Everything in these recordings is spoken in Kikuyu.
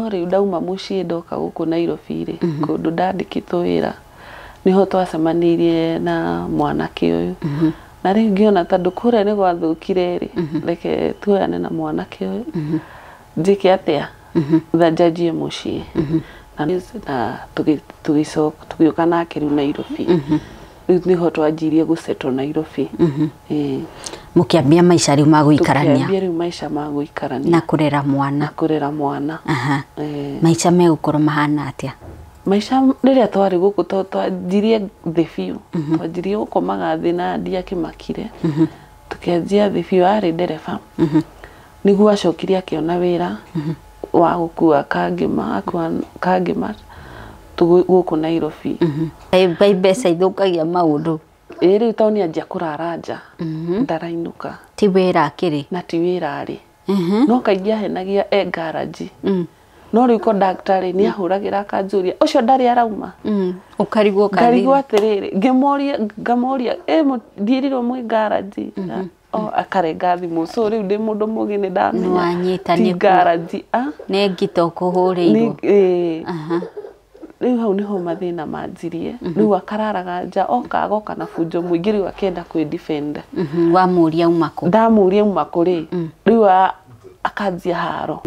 No rĩu ndauma mũciĩ ndoka gũkũ Nairobi rĩ, kũndũ ndandĩkĩtwo wĩra, nĩho twacemanĩirie na mwanake ũyũ. Na rĩu ngĩona tondũ kũrĩa nĩ gwathũkire rĩ, reke tuoyane na mwanake ũyũ, njĩke atĩa, njanjie mũciĩ. Na tũgĩcoka tũgĩũka nake rĩu Nairobi. Rĩu nĩho twanjirie gũsettle Nairobi. Ĩĩ. Mũkĩambia maica rĩu ma gũikarania. Tũkĩambia rĩu maica ma gũikarania. Na kũrera mwana. Na kũrera mwana. Aha. Maica megũkorwo mahana atĩa? Maica rĩrĩa twarĩ gũkũ twanjirie thĩ biũ. Twanjirie gũkomaga thĩ na ndiakĩmakire. Tũkĩanjia thĩ biũ, arĩ ndereba. Nĩguo acokire akĩona wĩra wa gũkua kangĩma, akua kangĩma gũkũ Nairobi. Ngai mbeca ithũkagia maũndũ. Ĩĩ, rĩu tondũ nĩanjia kũrara nja, ndarainũka. Ti wĩra akĩrĩ. Na ti wĩra arĩ. No kaingĩ ahenagia e garage. No rĩu conductor rĩ, nĩ ahũragĩra akanjũria, ũcio ndarĩ arauma. Ũkarigwo. Ngarigwo atĩrĩrĩ, ngĩmoria, ngamoria, ĩ ndiĩrirwo mwĩ garage. O akarenga thimũ. So rĩu ndĩ mũndũ mũgĩ nĩ ndamenya. Nĩwanyita. Ti garage. Nĩ ngita ũkũhũrĩirwo. Ĩĩ. Rĩu hau nĩho mathĩna manjirie. Rĩu akararaga nja, oka agoka na bunjo mũingĩ, rĩu akĩenda kwĩ defend. Wamũria uma kũ? Ndamũria uma kũ rĩ, rĩu akanjia haro.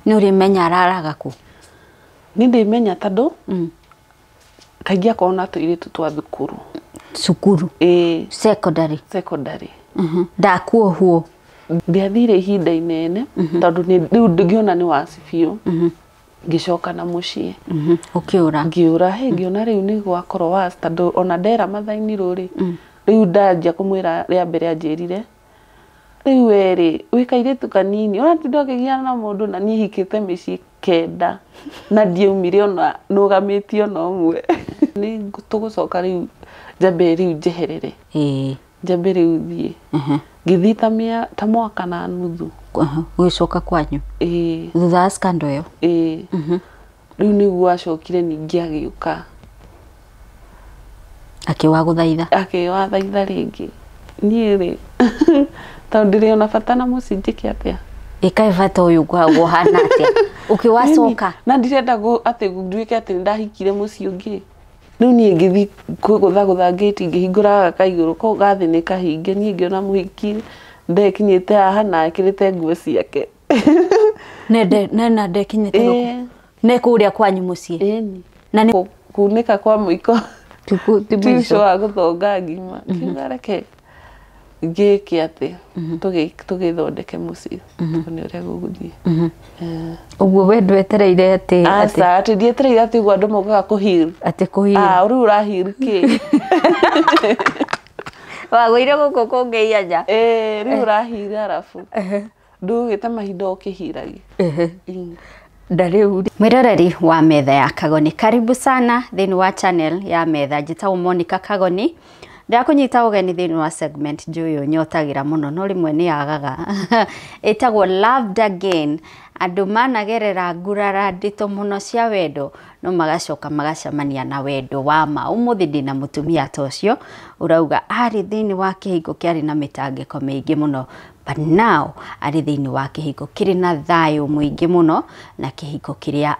Nĩ ũrĩmenya araraga kũ? Nĩ ndĩmenya tondũ kaingĩ akorwo na tũirĩtu twa thukuru. Cukuru? Ĩĩ. Secondary? Secondary. Ndakuohwo? Ndiathire ihinda inene tondũ rĩu ngĩona nĩ waci biũ. Ngĩcoka na mũciĩ. Ũkĩũra? Ngĩũra, hĩ, ngĩona rĩu nĩ gwakorwo waci tondũ ona ndera mathainirwo rĩ, rĩu ndanjia kũmwĩra rĩa mbere anjĩrire, rĩu we rĩ, wĩ kairĩtu kanini, ũratinda ũkĩgiana na mũndũ, na niĩ hikĩte mĩciĩ 9 na ndiaumire ona nũgamĩtie ona ũmwe. Nĩ tũgũcoka rĩu njambe rĩu njeherere. Njambe rĩu thiĩ. Ngĩthiĩ ta mwaka na nuthu. Ũgĩcoka kwanyu? Ĩĩ. Thutha wa scandal ĩyo? Ĩĩ. Rĩu nĩguo acokire ningĩ agĩũka. Akĩwagũthaitha? Akĩwathaitha rĩngĩ. Niĩ rĩ, tondũ ndĩrĩ ona bata na mũciĩ, njĩke atĩa? Ĩkaĩ bata ũyũ ũkoragwo ũhana atĩa? Ũkĩwacoka? Na ndirenda atĩ nduĩke atĩ nĩndahikire mũciĩ ũngĩ. Rĩu niĩ ngĩthiĩ kũgũthagũtha ngĩti, ngĩhingũra gaka igũrũ, kau gathĩ nĩ kahinge, niĩ ngĩona mũhiki ndekinyĩte haha na ekĩrĩte nguo ciake. Na ndekinyĩte gũkũ? Nĩ kũrĩa kwanyu mũciĩ? Ĩni. Na nĩ kunĩka kwa mũiko. Ti Ti mũico. ũcio wa gũthonga ngima. Ngiuga reke ngĩke atĩ tũgĩthondeke mũciĩ, tuone ũrĩa gũgũthiĩ. Ũguo we ndwetereire atĩ Aca, atĩ ndietereire atĩ ũguo andũ mokaga kũ heal. Atĩ kũ heal. Ah, rĩu ũra heal kĩ? Wagũire gũkũ kũngĩ ihenya. Ĩĩ, rĩu ũra heal arabu ndũgĩte mahinda ũkĩhiragia. Na rĩu mwĩroreri wa Metha ya Kagoni, karibu sana thĩinĩ wa channel ya Metha. Njĩtagwo Monica Kagoni, ndakũnyita ũgeni thĩinĩ wa segment njũĩ nyotagĩra mũno no rĩmwe nĩ yagaga, ĩtagwo Loved Again. Andũ managerera ngurara nditũ mũno cia wendo no magacoka magacemania na wendo wa ma. Ũmũthĩ ndĩna mũtumia ta ũcio ũrauga arĩ thĩinĩ wa kĩhiko kĩarĩ na mĩtangĩko mĩingĩ mũno, but now arĩ thĩinĩ wa kĩhiko kĩrĩ na thayũ mũingĩ mũno na kĩhiko kĩrĩa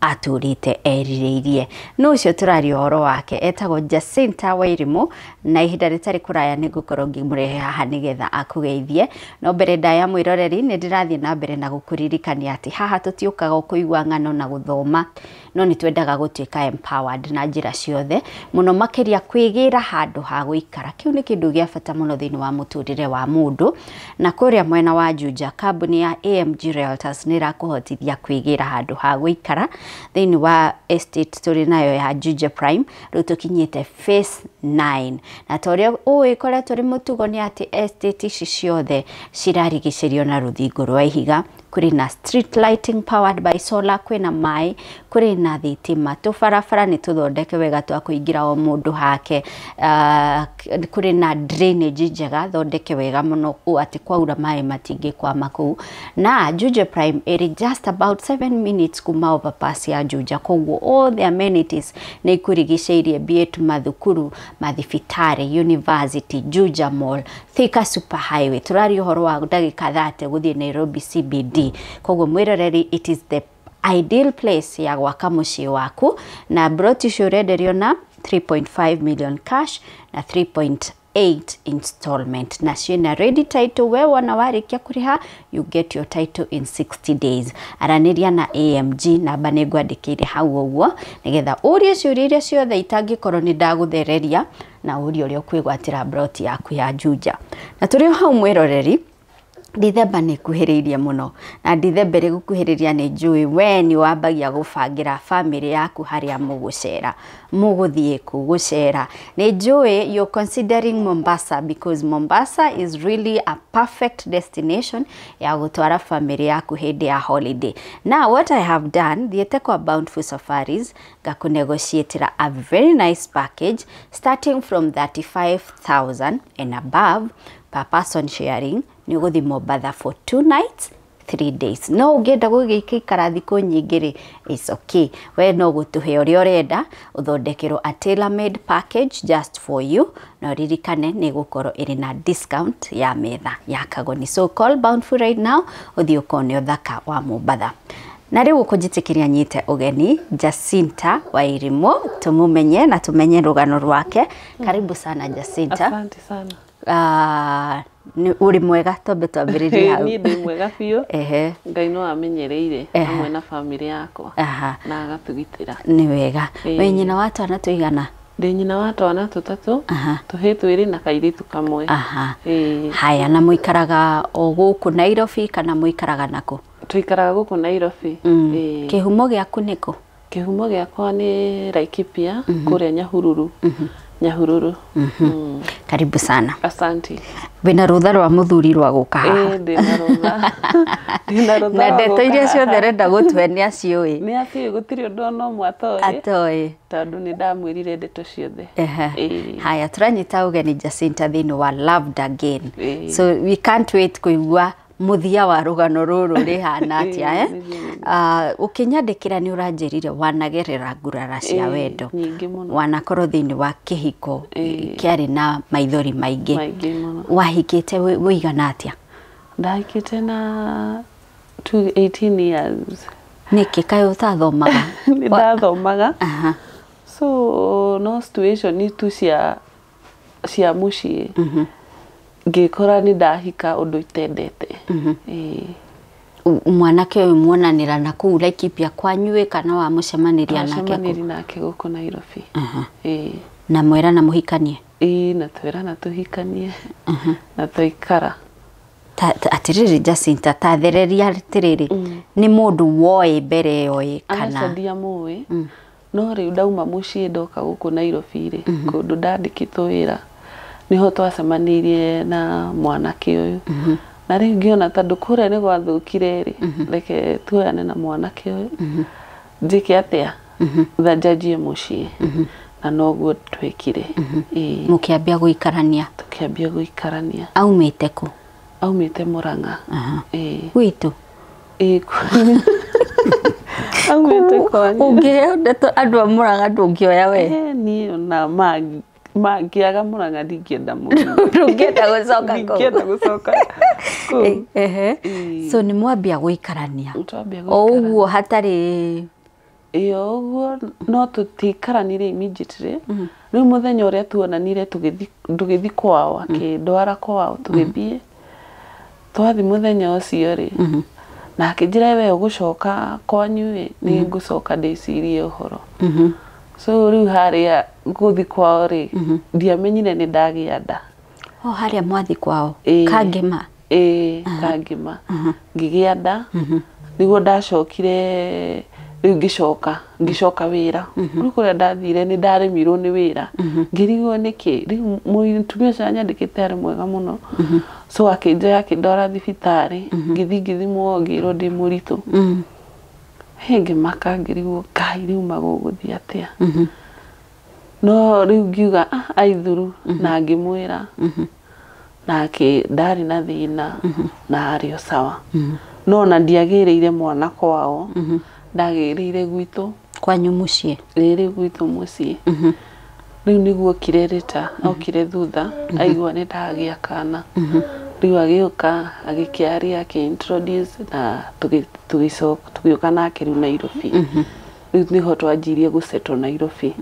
atũrĩte erirĩirie. No ũcio tũraria ũhoro wake etagwo Jacinta Wairimu, na ihinda rĩtarĩ kũraya nĩ ngũkorwo ngĩmũrehe haha nĩgetha akũgeithie. No mbere ndaya mwĩroreri, nĩ ndĩrathiĩ na mbere na gũkũririkania atĩ haha tũtiũkaga kũigua ng'ano na gũthoma, no nĩ twendaga gũtuĩka empowered na njĩra ciothe, mũno makĩria kwĩgĩra handũ ha gũikara. Kĩu nĩ kĩndũ gĩa bata mũno thĩinĩ wa mũtũrĩre wa mũndũ. Na kũrĩa mwena wa Juja, kambuni ya AMG Realtors nĩ ĩrakũhotithia kwĩgĩra handũ ha gũikara thĩinĩ wa estate tũrĩ nayo ya Juja Prime. Rĩu tũkinyĩte phase 9, na ta ũrĩa ũĩ koretwo rĩ mũtugo nĩ atĩ estate ici ciothe cirarigicĩrio na rũthingo rwa ihiga, kũrĩ na street lighting powered by solar, kwĩna maĩ, kũrĩ na thitima, tũbarabara nĩ tũthondeke wega twa kũingĩra o mũndũ hake, kũrĩ na drainage njega thondeke wega mũno ũũ atĩ kwaura maĩ matingĩkwama kũu. Na Juja Prime ĩrĩ just about 7 minutes kuma overpass ya Juja, koguo all the amenities nĩ ikũrigicĩirie, be it mathukuru, mathibitarĩ, university, Juja Mall, Thika Super Highway. Tũraria ũhoro wa ndagĩka 30 gũthiĩ Nairobi CBD. Koguo mwĩroreri, it is the Ideal place ya gwaka mũciĩ waku, na broti icio ũrenderio na 3.5 million cash na 3.8 installment, na ciĩna ready title. We wona warĩkia kũrĩha, you get your title in 60 days. Aranĩria na AMG, namba nĩ ngwandĩkĩire hau ũguo, nĩgetha ũrie ciũria iria ciothe itangĩkorwo nĩ ndagũthereria, na ũrie ũrĩa ũkwĩgwatĩra broti yaku ya Juja. Na tũrĩ o hau mwĩroreri, Dithemba nĩ ĩkuhĩrĩirie mũno, na Dithemba ĩrĩ gũkuhĩrĩria nĩ njũĩ we nĩ wambagia gũbangĩra bamĩrĩ yaku harĩa mũgũcera, mũgũthiĩ kũ gũcera. Nĩ njũĩ you're considering Mombasa, because Mombasa is really a perfect destination ya gũtwara bamĩrĩ yaku hĩndĩ ya holiday. Now what I have done, thiĩte kwa Bountiful Safaris ngakũnegotiatĩra a very nice package starting from 35,000 and above per person sharing. Nĩ ũgũthiĩ Mombatha for 2 nights 3 days. No ũngĩenda gũgĩikara thikũ nyingĩ rĩ, it's okay. We no gũtũhe ũrĩa ũrenda, ũthondekerwo a tailor made package just for you, na ũririkane nĩ ĩgũkorwo ĩrĩ na discount ya metha ya Kagoni. So call Bountiful right now ũthiĩ ũkone ũthaka wa Mombatha. Na rĩu ũkũnjĩtĩkĩria nyite ũgeni Jacinta Wairimu, tũmũmenye na tũmenye rũgano rwake. Karibu sana Jacinta. Asante sana. Ũrĩ mwega? Twambe twambĩrĩrie hau. Niĩ ndĩ mwega biũ. Ehe. Ngai no amenyereire hamwe na bamĩrĩ yakwa na agatũgitĩra. Nĩ wega. Wĩ nyina wa twana tũigana? Ndĩ nyina wa twana tũtatũ, tũhĩĩ twĩrĩ na kairĩtu kamwe. Haya, na mũikaraga o gũkũ Nairobi kana mũikaraga nakũ? Tũikaraga gũkũ Nairobi. Kĩhumo gĩaku nĩkũ? Kĩhumo gĩakwa nĩ Laikipia, kũrĩa Nyahururu. Nyahururu. Karibu sana. Asante. Wĩna rũtha rwa mũthuri rwa gũka haha? Ndĩna rũtha. Ndĩna rũtha. Na ndeto iria ciothe arenda gũtue nĩ aciũĩ? Nĩ aciũĩ, gũtirĩ ũndũ ona ũmwe atoĩ. Atoĩ. Tondũ nĩ ndamwĩrire ndeto ciothe. Haya, tũranyita ũgeni Jacinta thĩinĩ wa Loved Again. So we can't wait kũigua mũthia wa rũgano rũrũ rĩhana atĩa. Ũkĩnyandĩkĩra nĩ ũranjĩrire wanagerera ngurara cia wendo, wanakorwo thĩinĩ wa kĩhiko kĩarĩ na maithori maingĩ. Wahikĩte wĩigana atĩa? Ndahikĩte na 18 years. Nĩkĩ kaĩ ũtathomaga? Nĩ ndathomaga. So no situation tu cia mũciĩ ngĩkora nĩ ndahika ũndũ itendete. Mwanake ũyũ muonanĩra na kũu Laikipia kwanyu kana wamũcemanĩria nake? Twacemanirie nake gũkũ Nairobi. Na mwerana mũhikanie? Ĩĩ, na twerana tũhikanie na twaikara. Atĩrĩrĩ Jacinta, ta thereria atĩrĩrĩ, nĩ mũndũ woĩ mbere ĩyo kana? Aca, ndiamũĩ. No rĩu ndauma mũciĩ ndoka gũkũ Nairobi rĩ, kũndũ ndandĩkĩtwo wĩra, niho twacemanirie na mwanake ũyũ. Na rĩu ngĩona tondũ kũrĩa nĩ gwathũkire rĩ, reke tuoyane na mwanake ũyũ, njĩke atĩa, thanjanjie mũciĩ. Na noguo twekire. Mũkĩambia gũikarania? Tũkĩambia gũikarania. Aumĩte kũ? Aumĩte Murang'a. Gwitũ? Ĩĩ, aumĩte kwanyu. Ũngĩheo ndeto andũ a Murang'a ndũngĩoya we? Niĩ ona mangĩaga Murang'a ndingĩenda mũno. Ndũngĩenda gũcoka kũu? Ndingĩenda gũcoka kũu. So nĩ mwambia gũikarania? O ũguo hatarĩ? Ĩĩ, o ũguo, no tũtiikaranirie immediately. Rĩu mũthenya ũrĩa tuonanire tũgĩthiĩ kwao, akĩndwara kwao tũgĩthiĩ. Twathiĩ mũthenya ũcio rĩ, na akĩnjĩra we ũgũcoka kwanyu ĩ, nĩ ngũcoka ndĩcirie ũhoro. So rĩu harĩa gũthiĩ kwao rĩ, ndiamenyire nĩ ndagĩa nda. O harĩa mwathiĩ kwao? Kangĩma? Ĩĩ, Kangĩma. Ngĩgĩa nda, nĩguo ndacokire rĩu ngĩcoka wĩra. Rĩu kũrĩa ndathire nĩ ndaremirwo nĩ wĩra. Ngĩrigwo nĩkĩ. Rĩu mũtumia ũcio anyandĩkĩte arĩ mwega mũno. So akĩnjoya akĩndwara thibitarĩ, ngĩthiĩ ngĩthimwo ngĩrwo ndĩ mũritũ. Ngĩmaka ngĩrigwo Ngai rĩu magũgũthiĩ atĩa. No rĩu ngiuga aithuru, na ngĩmwĩra. Nake ndarĩ na thĩna na arĩ o sawa. No ona ndiagĩrĩire mwana kwao, ndagĩrĩire gwitũ. Kwanyu mũciĩ? Rĩrĩ gwitũ mũciĩ. Rĩu nĩguo okire rĩta, okire thutha, aigua nĩ ndagĩa kana. Rĩu agĩũka agĩkĩaria akĩ-introduce na tũgĩũka nake rĩu Nairobi. Rĩu nĩho twanjirie gũsettle Nairobi.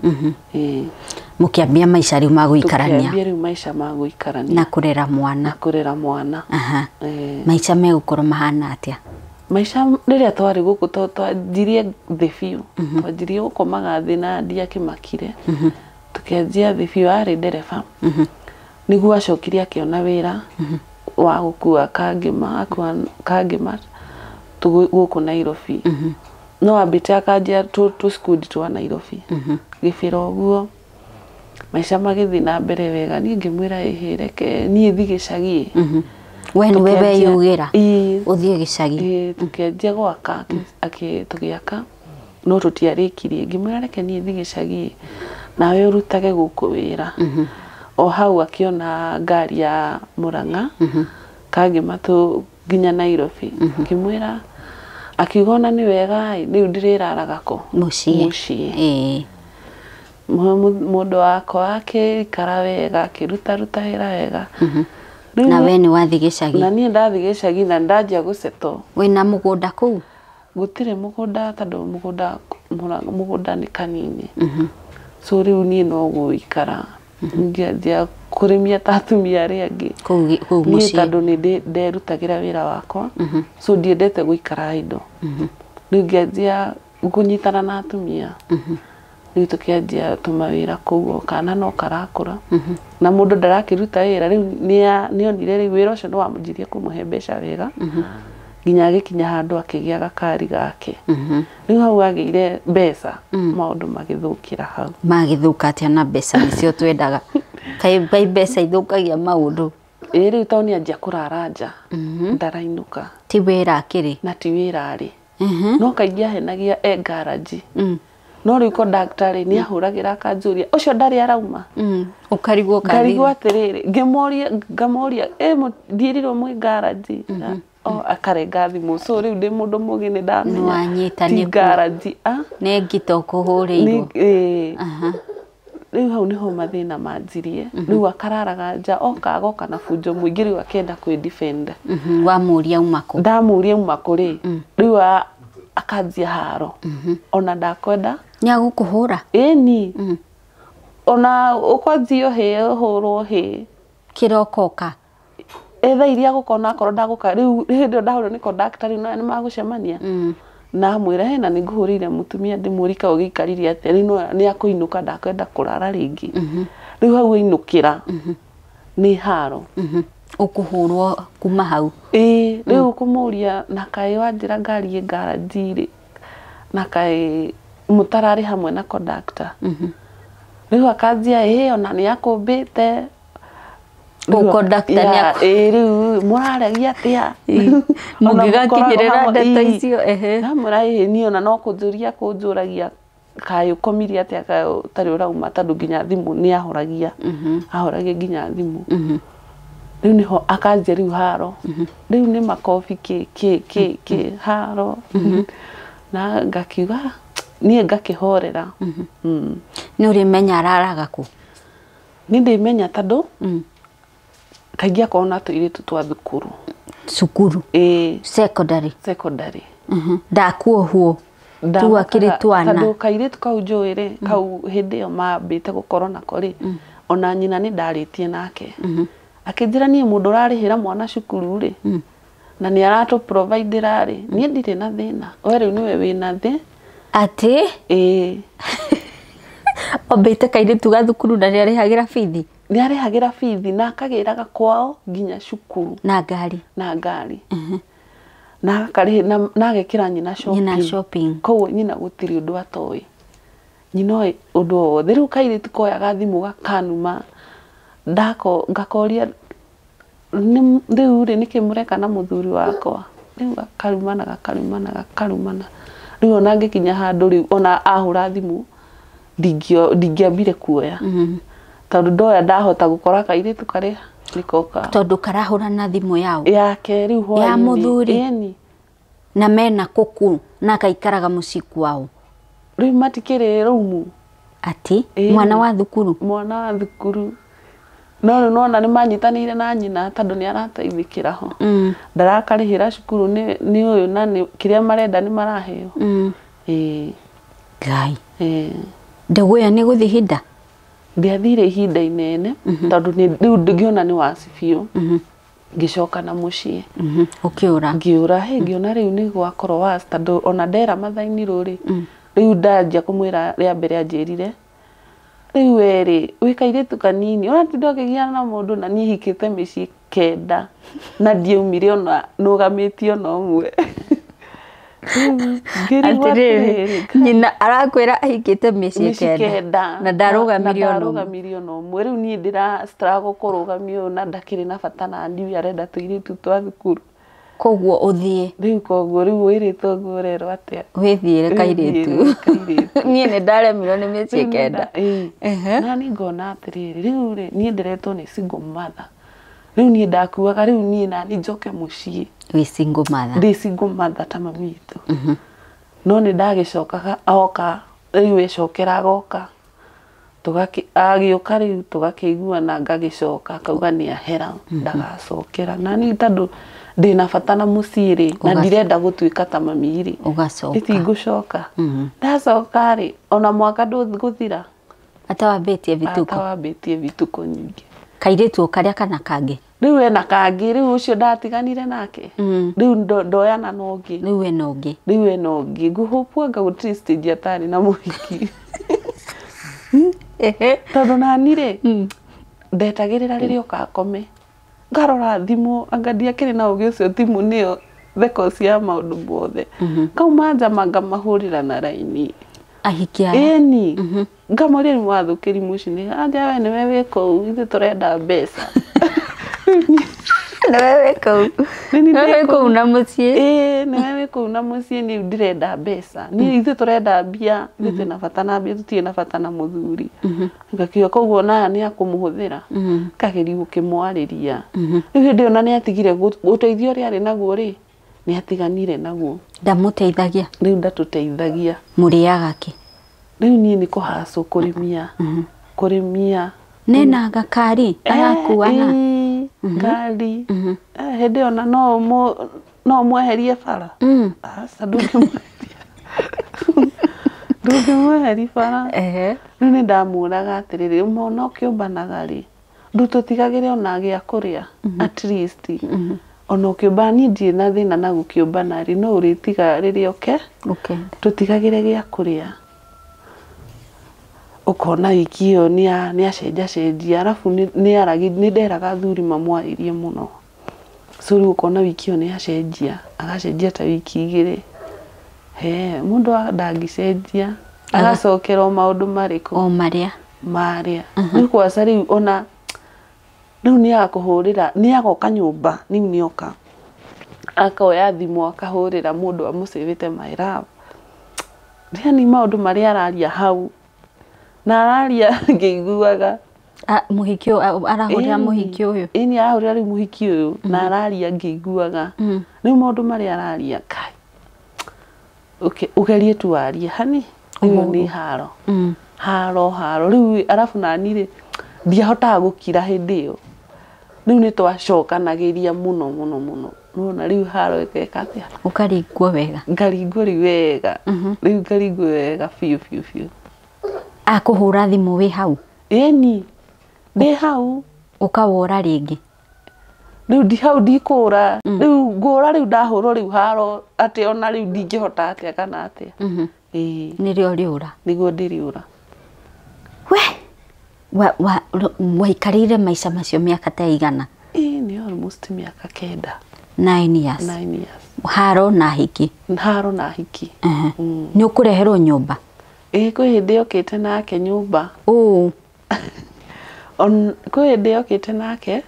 Mũkĩambia maica rĩu ma gũikarania. Tũkĩambia rĩu maica ma gũikarania. Na kũrera mwana. Na kũrera mwana. Maica megũkorwo mahana atĩa? Maica rĩrĩa twarĩ gũkũ twanjirie thĩ biũ. Twanjirie gũkomaga thĩ na ndiakĩmakire. Tũkĩanjia thĩ biũ, arĩ ndereba. Nĩguo acokire akĩona wĩra wa gũkua Kangema, Kangema gũkũ Nairobi. No ambĩte akanjia tũcikundi twa Nairobi. Gĩbĩra ũguo maica magĩthiĩ na mbere wega. Niĩ ngĩmwĩra ĩhĩ reke niĩ thiĩ gĩcagi. We nĩwe weyugĩra ũthiĩ gĩcagi. Tũkĩanjia gwaka, tũgĩaka no tũtiarĩkirie. Ngĩmwĩra reke niĩ thiĩ gĩcagi nawe ũrutage gũkũ wĩra. O hau akĩona ngari ya Murang'a Kangema nginya Nairobi. Ngĩmwĩra akiuga ona nĩ wega rĩu ndĩrĩraraga kũ? Mũciĩ. Mũndũ wakwa akĩikara wega, akĩrutaruta wĩra wega. Na we nĩ wathiĩ gĩcagi? Na niĩ ndathiĩ gĩcagi na ndanjia gũsettle. Wĩna mũgũnda kũu? Gũtirĩ mũgũnda tondũ mũgũnda nĩ kanini. So rĩu niĩ no gũikara. Ngĩanjia kũrĩmia ta atumia arĩa angĩ. Kũu mũciĩ? Niĩ tondũ nĩ nderutagĩra wĩra wakwa. So ndiendete gũikara indo. Rĩu ngĩanjia kũnyitana na atumia. Rĩu tũkĩanjia tũmawĩra kũu o kana no karakũra. Na mũndũ ndarakĩruta wĩra rĩu nĩonire rĩu wĩra ũcio nĩwamũnjirie kũmũhe mbeca wega. Nginya agĩkinya handũ akĩgĩa gakari gake. Rĩu hau agĩire mbeca, maũndũ magĩthũkĩra hau. Magĩthũka atĩa na mbeca nĩcio twendaga? Kaĩ mbeca ithũkagia maũndũ? Ĩĩ rĩu tondũ nĩanjia kũrara nja, ndarainũka. Ti wĩra akĩrĩ? Na ti wĩra arĩ. No kaingĩ ahenagia e garage. No rĩu kondakta rĩ nĩahũragĩra akanjũria ũcio ndarĩ arauma. Ũkarigwo kathira. Ngarigwo atĩrĩrĩ, ngamoria ndiĩrirwo mwĩ garage. Akarenga thimũ. So rĩu ndĩ mũndũ mũgĩ nĩ ndamenya ti garage. Nĩ ngita ũkũhũrĩirwo. Rĩu hau nĩho mathĩna manjirie. Rĩu akararaga nja oka agoka na bunjo mũingĩ rĩu akĩenda kwĩ defend. Wamũria uma kũ? Ndamũria uma kũ rĩ, rĩu akanjia haro. Ona ndakwenda. Nĩ agũkũhũra? Ĩni. Ona ũkwanjio hĩ ũhũrwo hĩ. Kĩroko oka? Thaa iria agũka onakorwo ndagũka rĩu hĩndĩ ĩyo ndahũrwo nĩ kondakta rĩu nĩ magũcemania. Na amwĩra he na nĩ ngũhũrĩire mũtumia ndĩmũrie kaĩ ũgĩikarire atĩa rĩu nĩ akũinũka ndakwenda kũrara rĩngĩ. Rĩu hau ainũkĩra nĩ haro. Ũkũhũrwo kuma hau? Ĩĩ rĩu ũkũmũria na kaĩ wanjĩra ngari ĩ garage rĩ na kaĩ mũtararĩ hamwe na kondakta. Rĩu akanjia ĩĩ ona nĩ akũmbĩte. Kondakta nĩ akũ rĩu mũraragia atĩa? Mũngĩgakinyĩrĩra ndeto icio ehe. Ndamwĩra ĩĩ niĩ ona no kũnjũria kũnjũragia kaĩ ũkomire atĩa kaĩ ũtarĩ ũrauma tondũ nginya thimũ nĩ ahoragia. Ahoragia nginya thimũ. Rĩu nĩho akanjia rĩu haro. Rĩu nĩ makobi kĩ kĩ kĩ kĩ haro. Na ngakiuga niĩ ngakĩhorera. Nĩ ũrĩmenya araraga kũ? Niĩ ndĩmenya tondũ kaingĩ akorwo na tũirĩtu twa thukuru. Cukuru? Ĩĩ. Secondary? Secondary. Ndakuohwo tu akĩrĩ twana. Tondũ kairĩtu kau njũĩ rĩ, kau hĩndĩ ĩyo mambĩte gũkorwo nako rĩ, ona nyina nĩ ndarĩtie nake. Akĩnjĩra niĩ mũndũ ũrarĩhĩra mwana cukuru rĩ, na nĩ aratũ providera rĩ, niĩ ndirĩ na thĩna. We rĩu nĩwe wĩna thĩ. Atĩ? Ĩĩ. Ombĩte kairĩtu ga thukuru na nĩarĩhagĩra bithi? Nĩarĩhagĩra bithi na akagĩraga kwao nginya cukuru. Na ngari? Na ngari. Na akarĩhĩ na agekĩra nyina shopping. Nyina shopping. Koguo nyina gũtirĩ ũndũ atoĩ. Nyina oĩ ũndũ o wothe. Rĩu kairĩtu koyaga thimũ gakanuma. Ndako ngakoria rĩu rĩ nĩkĩ mũreka na mũthuri wakwa? Rĩu gakarumana gakarumana gakarumana. Rĩu ona ngĩkinya handũ rĩu ona ahũra thimũ ndingĩambire kuoya. Tondũ ndoya ndahota gũkora kairĩtu karĩa nĩko ka. Tondũ karahũra na thimũ yao? Yake rĩu hwainĩ. Ya mũthuri? Ĩni. Na mena kũkũ na gaikaraga mũciĩ kwao? Rĩu matikĩrĩ rumu. Atĩ? Mwana wa thukuru? Mwana wa thukuru. No rĩu nona nĩ manyitanĩire na nyina tondũ nĩ arateithĩkĩra ho. Ndarakarĩhĩra cukuru nĩ ũyũ na nĩ kĩrĩa marenda nĩ maraheo. Ĩĩ. Ngai. Ndegũ ĩyo nĩ gũthiĩ ihinda? Ndiathire ihinda inene tondũ rĩu ngĩona nĩ waci biũ. Ngĩcoka na mũciĩ. Ũkĩũra? Ngĩũra, hĩ ngĩona rĩu nĩ gwakorwo waci tondũ ona ndera Mathai-inĩ rĩ, rĩu ndanjia kũmwĩra rĩa mbere anjĩrire rĩu we rĩ wĩ kairĩtu kanini ũratinda ũkĩgiana na mũndũ na niĩ hikĩte mĩciĩ 9 na ndiaumire ona nũgamĩtie ona ũmwe. Atĩrĩrĩ, nyina arakwĩra ahikĩte mĩciĩ 9 na ndarũgamirie ona ũmwe. Rĩu niĩ ndĩra struggle kũrũgamia ũyũ na ndakĩrĩ na bata na niĩ arenda tũirĩtu twa thukuru. Koguo ũthiĩ. Rĩu koguo rĩu wĩrĩtwo ũguo ũrerwo atĩa? Wĩthiĩre kairĩtu. Niĩ nĩ ndaremirwo nĩ mĩciĩ 9. Na niĩ ngona atĩrĩrĩ, rĩu rĩ niĩ ndĩretwo nĩ single mother. Rĩu niĩ ndakuaga rĩu niĩ na niĩ njoke mũciĩ. Wĩ single mother? Ndĩ single mother ta mami witũ. No nĩ ndagĩcokaga oka rĩu ecokera agoka. Agĩũka rĩu tũgakĩiguana ngagĩcoka akauga nĩ ahera ndagacokera. Na niĩ tondũ ndĩna bata na mũciĩ rĩ na ndirenda gũtuĩka ta mami rĩ. Ũgacoka. Itingũcoka. Ndacoka rĩ ona mwaka ndũgũthira. Atawambĩtie vituko. Atawambĩtie vituko nyingĩ. Kairĩtu o karĩa kana kangĩ? Rĩu ena kangĩ, rĩu ũcio ndatiganire nake. Rĩu ndoyana na ũngĩ. Rĩu ena ũngĩ. Rĩu ena ũngĩ. Ngũhũpua anga gũtirĩ stage atarĩ na mũhiki. Tondũ nani rĩ ndetagĩrĩra rĩrĩa ũkakome. Ngarora thimũ anga ndiakĩrĩ na ũgĩ ũcio thimũ nĩyo the cause ya maũndũ mothe. Ngauma nja ngamahũrĩra na raini. Ahiki aya? Ĩni. Ngamoria nĩ mwathũkĩri mũciĩ anja we nĩwe wĩ kũu ithuĩ tũrenda mbeca. Nĩwe wĩ kũu. Nĩwe wĩ kũu na mũciĩ. Ĩĩ nĩwe wĩ kũu na mũciĩ niĩ ndĩrenda mbeca. Niĩ ithuĩ tũrenda mbia, ithuĩ twĩna bata na mbia tũtirĩ na bata na mũthuri. Ngakiuga koguo ona nĩ akũmũhũthĩra. Ngageria gũkĩmwarĩria. Rĩu hĩndĩ ĩyo na nĩ atigire ũteithio ũrĩa arĩ naguo rĩ nĩ atiganire naguo. Ndamũteithagia? Rĩu ndatũteithagia. Mũrĩaga kĩ? Rĩu niĩ nĩ kũhacwo kũrĩmia. Kũrĩmia. Nena gakari arakuana. Ngari. Hĩndĩ ĩyo na no ũmweherie bara. Aca ndũngĩmweheria. Ndũngĩmweheria bara. Rĩu nĩ ndamũraga atĩrĩrĩ, mwana ũkĩũmbanaga rĩ, ndũtũtigagĩre ona gĩa kũrĩa at least. Ona ũkĩũmbana niĩ ndirĩ na thĩna na gũkĩũmbana rĩ, no ũrĩtiga rĩrĩa ũke. Tũtigagĩre gĩa kũrĩa. Ũkona wiki ĩyo nĩ acenjacenjia arabu nĩ nderaga athuri mamwarĩrie mũno. So rĩu ũkona wiki ĩyo nĩ acenjia, agacenjia ta wiki 2. He, mũndũ ndangĩcenjia, agacokera o maũndũ marĩkũ? O marĩa. Marĩa. Rĩu kwaca rĩu ona rĩu nĩ agakũhũrĩra, nĩ agoka nyũmba, rĩu nĩ oka. Akoya thimũ akahũrĩra mũndũ amũcĩvĩte my love. Yani maũndũ marĩa araria hau. Na araria ngĩiguaga. Mũhiki ũyũ arahũrĩra mũhiki ũyũ? Ĩni arahũrĩra rĩu mũhiki ũyũ na araria ngĩiguaga. Rĩu maũndũ marĩa araria kai. Okay, ũgerie tu warie hani rĩu nĩ haro. Haro haro rĩu arabu nani rĩ ndiahotaga gũkira hĩndĩ ĩyo. Rĩu nĩ twacokanagĩria mũno mũno mũno. Nona rĩu haro ĩgeka atĩa? Ũkaringwo wega. Ngaringwo rĩu wega. Rĩu ngaringwo wega biũ biũ biũ. Akũhũra thimũ wĩ hau? Ĩni, ndĩ hau. Ũkawora rĩngĩ? Rĩu ndi hau ndikũra. Rĩu ngũra rĩu ndahũrwo rĩu haro atĩ ona rĩu ndingĩhota atĩa kana atĩa. Ĩĩ. Nĩrĩo rĩũra? Nĩguo ndĩrĩũra. We! Waikarĩire maica macio mĩaka ta igana? Ĩĩ, nĩ almost mĩaka 9. 9 years. 9 years. Haro na hiki? Haro na hiki. Nĩ ũkũreherwo nyũmba? Ĩĩ, kwĩ hĩndĩ yokĩte nake nyũmba. Ũũ. Kwĩ hĩndĩ yokĩte nake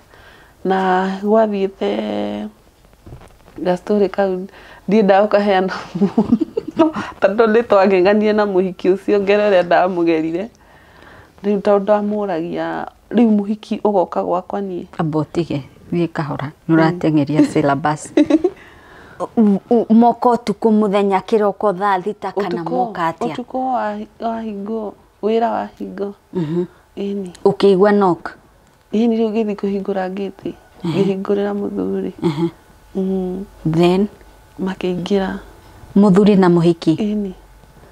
na gwathiĩte gastori kau ndiendaga gũkaheana mũno tondũ nĩ twang'eng'anire na mũhiki ũcio ngero ĩrĩa ndamũgerire. Rĩu tondũ ndamũragia rĩu mũhiki ũgoka gwakwa niĩ. Amba ũtige thiĩ kahora nĩ ũrateng'eria syllabus. Moka ũtukũ mũthenya kĩroko thaa 6 kana moka atĩa? Ũtukũ wahingwo, wĩra wahingwo. Ĩni. Ũkĩigua knock? Ĩni rĩu ngĩthiĩ kũhingũra ngĩti ngĩhingũrĩra mũthuri. Then Makĩingĩra. Mũthuri na mũhiki. Ĩni.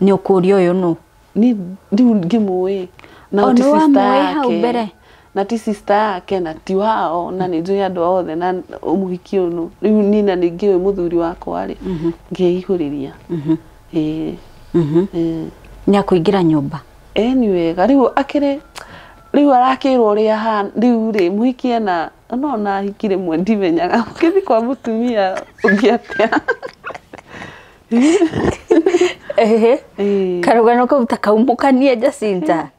Nĩ ũkũria ũyũ nũ? Ni rĩu ngĩmũĩ. Na ti sister yake. Na ti sister yake na ti wao na nĩ njũĩ andũ othe na mũhiki ũyũ nũ. Rĩu niĩ na nĩ ngĩũĩ mũthuri wakwa rĩ ngĩihũrĩria. Ĩĩ. Nĩ akũingĩra nyũmba. Ĩni wega rĩu akĩrĩ rĩu arakĩrwo ũrĩa ahana rĩu rĩ mũhiki ena no na hiki rĩmwe ndimenyaga ũkĩthiĩ kwa mũtumia ũngĩ atĩa. Karũgano kau ta kaumũkanie Jacinta.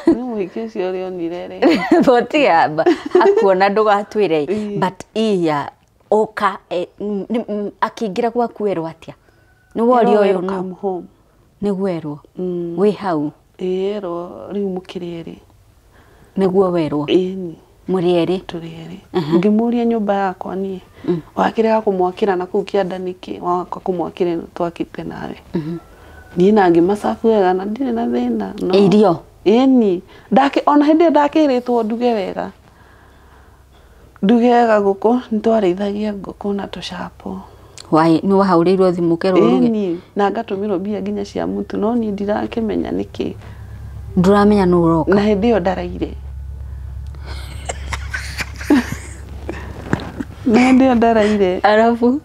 Nĩ mũhiki ũcio ũrĩa onire rĩ. Botiamba akuona ndũgatwĩre but iya oka akĩingĩra gwaku werwo atĩa? Nĩ woria ũyũ nũ? Nĩguo erwo. Wĩ hau. Ĩĩ erwo rĩu mũkĩrĩ erĩ. Nĩguo werwo. Ĩni. Mũrĩ erĩ. Tũrĩ erĩ. Ngĩmũria nyũmba yakwa niĩ. Wakĩrega kũmwakĩra na kũu kĩanda nĩkĩ? Waka kũmwakĩra ĩno twakĩte nawe. Niĩ na ngĩmacabu wega na ndirĩ na thĩna. Irio? Ĩni. Ona hĩndĩ ĩyo ndakĩrĩtwo nduge wega. Nduge wega ngũkũ, nĩtwarĩithagia ngũkũ na tũcapo. Nĩ wahũrĩirwo thimũ ũkerwo ũruge? Ĩni. Na ngatũmĩrwo mbia nginya cia mũtu no niĩ ndirakĩmenya nĩkĩ. Ndũramenya nũ ũroka? Na hĩndĩ ĩyo ndaraire. Na hĩndĩ ĩyo ndaraire. Arabu?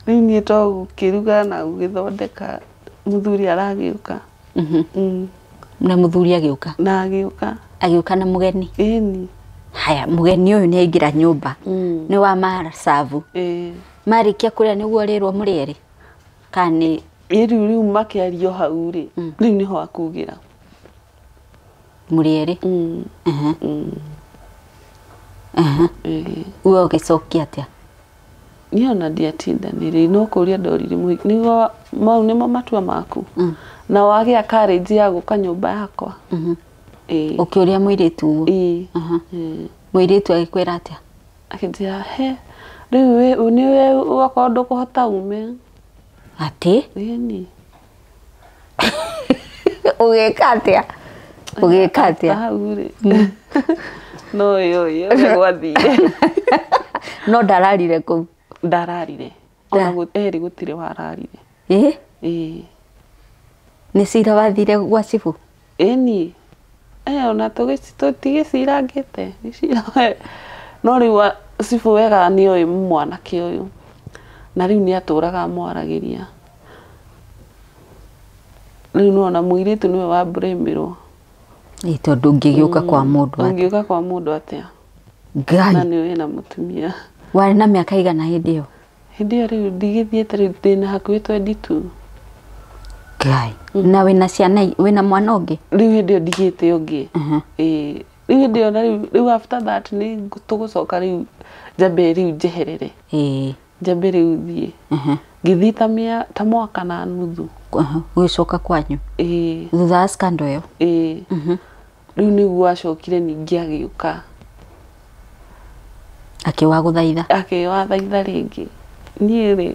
Rĩu niĩ to gũkĩruga na gũgĩthondeka mũthuri aragĩũka. Na mũthuri agĩũka? Na agĩũka. Agĩũka na mũgeni? Ĩni. Haya, mũgeni ũyũ nĩ aingĩra nyũmba. Nĩ wa macabu. Ĩĩ. Marĩkia kũrĩa nĩguo rĩrwo mũrĩ erĩ? Kana nĩ Ĩ rĩu makĩario hau rĩ, rĩu nĩho akugĩra. Mũrĩ erĩ? We ũgĩcokia atĩa? Niĩ ona ndiatindanĩire no kũria ndoririe mũhiki nĩguo mau nĩmo matua maku. Na wagĩa courage ya gũka nyũmba yakwa. Ĩĩ. Ũkĩũria mũirĩtu ũguo? Ĩĩ. Mũirĩtu agĩkwĩra atĩa? Akĩnjĩra he rĩu nĩwe okorwo ndũkũhota ume. Atĩ? Ĩni. Ũgĩka atĩa? Ũgĩka atĩa? Hau rĩ. No ĩyo ũrĩa gwathire. No ndararire kũu? Ndararire. Ona erĩ gũtirĩ wararire. Ĩĩ? Ĩĩ. Nĩ cira wathire gwa cibũ? Ĩni. Ona tũtigĩcirangĩte. No rĩu cibũ wega nĩoĩ mwanake ũyũ. Na rĩu nĩatũraga amwaragĩria. Rĩu nĩwona mũirĩtu nĩwe wa blame-ĩrwo. Ĩ tondũ ũngĩgĩũka kwa mũndũ atĩa? Ũngĩũka kwa mũndũ atĩa? Ngai. Na nĩũĩ ena mũtumia. Warĩ na mĩaka igana hĩndĩ ĩyo? Hĩndĩ ĩyo rĩu ndigĩthiĩte rĩu ndĩna hakuhĩ 22. Ngai. Na wĩna ciana, wĩna mwana ũngĩ? Rĩu hĩndĩ ĩyo ndigĩte ũngĩ. Ĩĩ. Rĩu hĩndĩ ĩyo na rĩu after that nĩ tũgũcoka rĩu njambe rĩu njeherere. Ĩĩ. Njambe rĩu thiĩ. Ngĩthiĩ ta mwaka na nuthu. Ũgĩcoka kwanyu? Ĩĩ. Thutha wa scandal ĩyo? Ĩĩ. Rĩu nĩguo acokire ningĩ agĩũka. Akĩwagũthaitha? Akĩwathaitha rĩngĩ. Niĩ rĩ